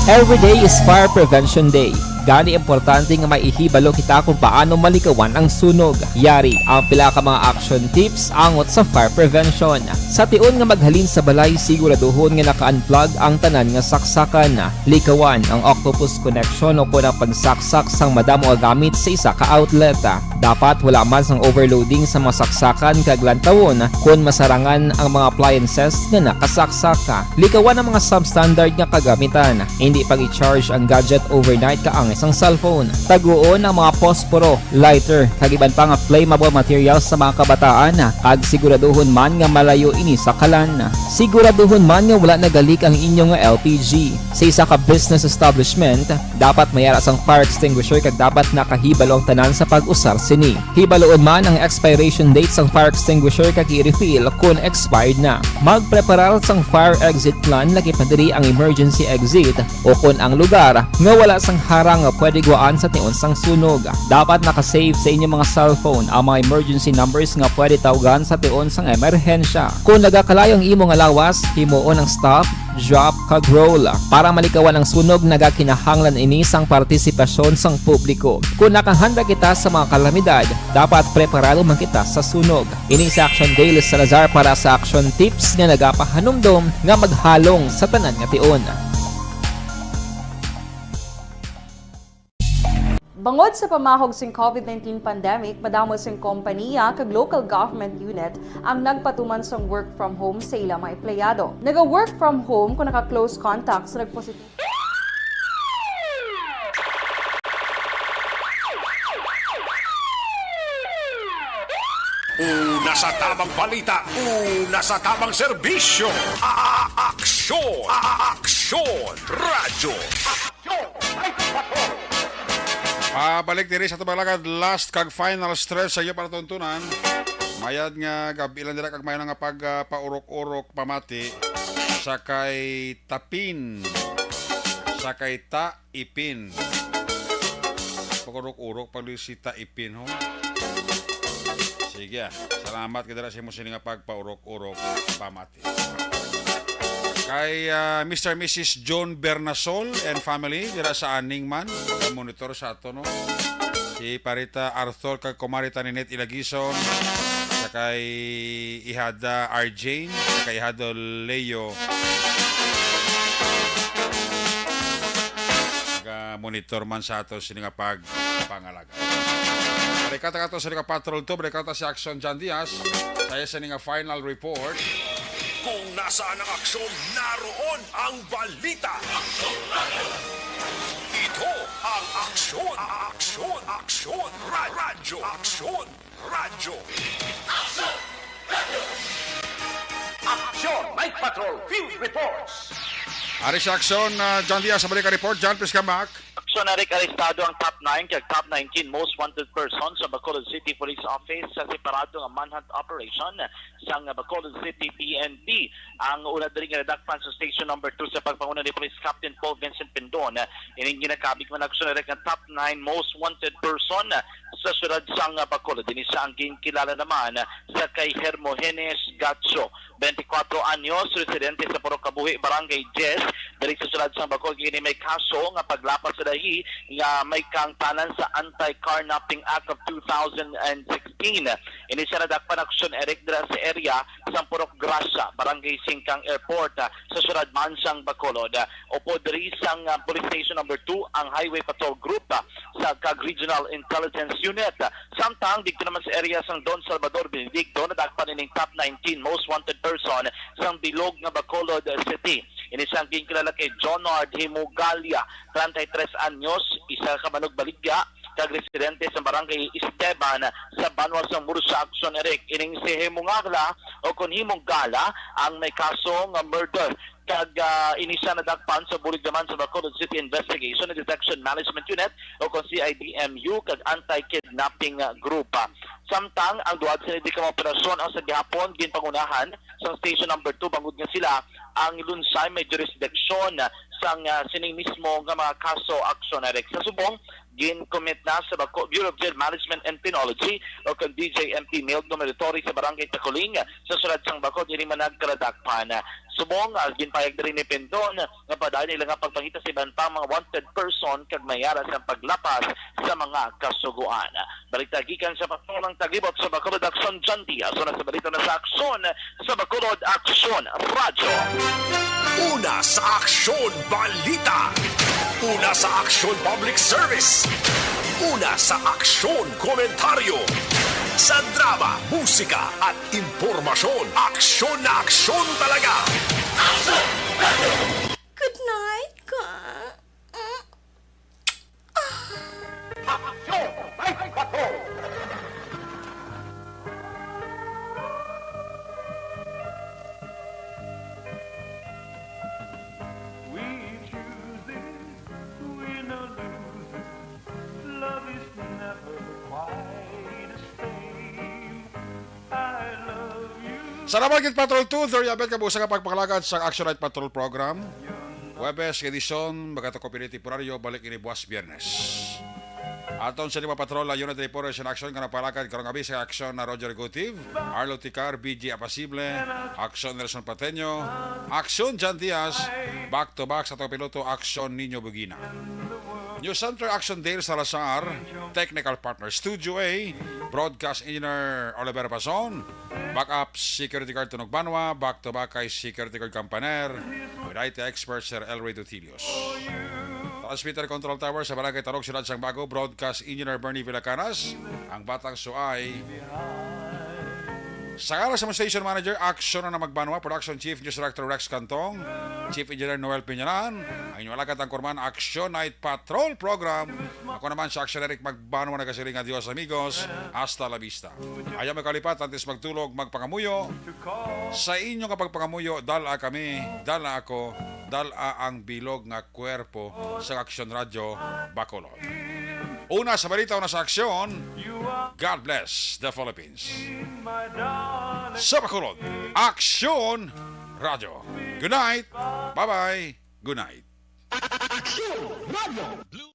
Every day is Fire Prevention Day. Gani, importante nga may ihibalo kita kung paano malikawan ang sunog. Yari ang pila ka mga action tips angot sa fire prevention. Sa tion nga maghalin sa balay, siguraduhon nga naka-unplug ang tanan nga saksakan. Likawan ang octopus connection o kon ang pagsaksak sang madamo nga gamit sa isa ka outlet. Dapat wala man sang overloading sa mga saksakan kag lantawon kon masarangan ang mga appliances nga nakasaksak. Likawan ang mga substandard nga kagamitan. Indi pag-i-charge ang gadget overnight kaangay sang cellphone. Taguon ang mga posporo, lighter, kag iban pa nga flammable materials sa mga kabataan, kag siguraduhon man nga malayo ini sa kalan. Siguraduhon man nga wala nagalik ang inyo nga L P G. Sa isa ka business establishment, dapat may ara sang fire extinguisher kag dapat nakahibalo ang tanan sa pag-usar sini. Hibaluon man ang expiration date sang fire extinguisher kag i-refill kon expired na. Magpreparar sang fire exit plan, lakip na diri ang emergency exit, ukon ang lugar nga wala sang harang nga pwede gwaan sa tion sang sunog. Dapat naka-save sa inyo mga cellphone ang mga emergency numbers nga pwede tawgan sa tion sang emerhensya. Kon nagakalayo ang imo nga lawas, himuon ang stop, drop, kag roll. Para malikawan ang sunog, nagakinahanglan ini sang partisipasyon sang publiko. Kon nakahanda kita sa mga kalamidad, dapat preparado man kita sa sunog. Ini si Action Dale Salazar para sa Action Tips nga nagapahanumdom nga maghalong sa tanan nga tion. Bangod sa pamahog sing covid nineteen pandemic, madamo sing kompaniya kag local government unit ang nagpatuman sang work from home sa ila mga empleyado. Naga-work from home kung naka-close contact sa nagpositive. Una sa tamang balita, una sa tamang serbisyo. A-, a-, aksyon, a-, aksyon, radyo. Pabalik diri sa Tubalagad, last kag final stretch sa iyo para tuntunan. Mayad nga gabi lang dira kag may nga pag, ah, paurok-urok pamati sa kay Tapin, sa kay Ta Ipin. Pag-urok-urok, pag si Ta Ipin, ho. Sige, ah. Salamat kay dira sa imo sini nga pagpaurok-urok pamati. Kay, ah, Mister Missus John Bernasol and family, dira sa Aning man, monitor sa ato, no? Si Parita Arthur kag Kumarita Ninette Ilagison, sa kay Ihada Arjane, sa kay Ihado Leo. Naga-monitor man sa ato sini nga pagpangalaga. Balik ta kato sa nga Patrol two, balik ta si Action John Diaz. Sa iya sini nga final report. Kung nasaan ang aksyon, naroon ang balita. Ito ang Aksyon, Aksyon, Aksyon, Ra-, Radyo, Aksyon, Radyo. Aksyon, Night Patrol Field Reports. Ari sa Aksyon, ah, John Diaz, sa balik ka report. John, please come back. So, Eric, arestado ang top nine kag top nineteen most wanted person sa Bacolod City Police Office sa separado nga manhunt operation sang Bacolod City P N P. Ang una diri nga nadakpan sa station number two sa pagpanguna ni Police Captain Paul Vincent Pindon, ining ginakabig man aksyon, Eric, ang top nine most wanted person sa siyudad sang Bacolod. Ini siya ang ginkilala naman sa kay Hermogenes Gacho, twenty-four anyos, residente sa Purok Kabuhi, Barangay Diez, diri sa siyudad sang Bacolod. Kini may kaso nga paglapas sa lahi nga may kaangtanan sa Anti-Carnapping Act of two thousand sixteen. Ini siya nadakpan aksyon, Eric, dira sa area sang Purok Gracia, Barangay Singkang Airport, ah, sa siyudad man sang Bacolod. Upod diri sang, ah, Police Station Number two ang Highway Patrol Group, ah, sa kag Regional Intelligence Unit. Samtang didto naman sa area sang Don Salvador Benedicto, nadakpan ining top nineteen most wanted person sang bilog nga Bacolod City. Ini siya ang ginkilala kay Jonard Himugalia, treinta y tres anyos, isa ka manugbaligya kag residente sa Barangay Esteban sa banwa sang Murcia Action, Eric. Ining si Himungala o kon Himungala ang may kaso nga murder kag, ah, ini siya nadakpan sa bulig naman sa Bacolod City Investigation and Detection Management Unit o kon C I D M U kag Anti-Kidnapping, ah, Group. Samtang ang duha sini di ka mga operasyon ang sa gihapon ginpangunahan sang Station Number two, bangod nga sila ang lunsay may jurisdiction sang, ah, sining mismo nga mga kaso aksyon, Eric. Sa subong, gin-commit na sa Baco-, Bureau of Jail Management and Penology o kon B J M P mailed nga mandatory sa Barangay Takuling sa siyudad sang Bacolod ini man nagkaladakpan. Subong, ah, ginpahayag diri ni Pindon nga padayon ila nga pagpangita sa iban pang mga wanted person kag mayara sang paglapas sa mga kasugoan. Balita gikan sa Patrol ang Tagibot sa Bacolod Aksyon, John Diaz. Una sa balita, una sa aksyon sa Bacolod Aksyon Radyo. Una sa aksyon balita. Una sa aksyon public service. Una sa aksyon komentaryo. Sa drama, musika at impormasyon, aksyon na aksyon talaga. Good night, ka. Mm. Ah. Aksyon! May patro! We choose this, win or lose this. Love is never quite the same. I love you. Salamat gid, Patrol two, Doria Abed, kabusa nga pagpangalagan sa Action Night Patrol Program. Huwebes nga edisyon, magkatuko pili temporaryo, balik ini buwas Biyernes. Aton sa lima, Patrol, Leona Tripores in action, nga nagpalakad karong abi sa aksyon na Roger Gutiv, Arlo Ticar, B G Apasible, aksyon Nelson Pateño, aksyon John Diaz, back to back sa atong piloto, aksyon Nino Bugina. News Center, aksyon Dale Salazar, technical partner Studio A, broadcast engineer Oliver Pason, backup security guard Tunog Banwa, back to back kay security guard Campaner, with I T expert Sir Elroy Dutilios. Transmitter Control Tower sa Barangay Tarog, Siyudad sang Bago, broadcast engineer Bernie Villacanas, ang Batang Suay. Sa ngalan sa mga station manager, Aksyon na Magbanwa, Production Chief, News Director Rex Cantong, Chief Engineer Noel Piñalan, ang inyong alagad ang Kurman, Action Night Patrol Program. Ako naman sa Action Eric Magbanwa, nagasiling nga Dios amigos, hasta la vista. Ayaw makalipat, antes magtulog, magpangamuyo. Sa inyo nga pagpangamuyo, dala kami, dala ako, dala ang bilog nga kwerpo sa Aksyon Radyo Bacolod. Una sa balita, una sa aksyon, God bless the Philippines. Sa Bacolod, Aksyon Radyo. Good night. Bye-bye. Good night. Aksyon Radyo.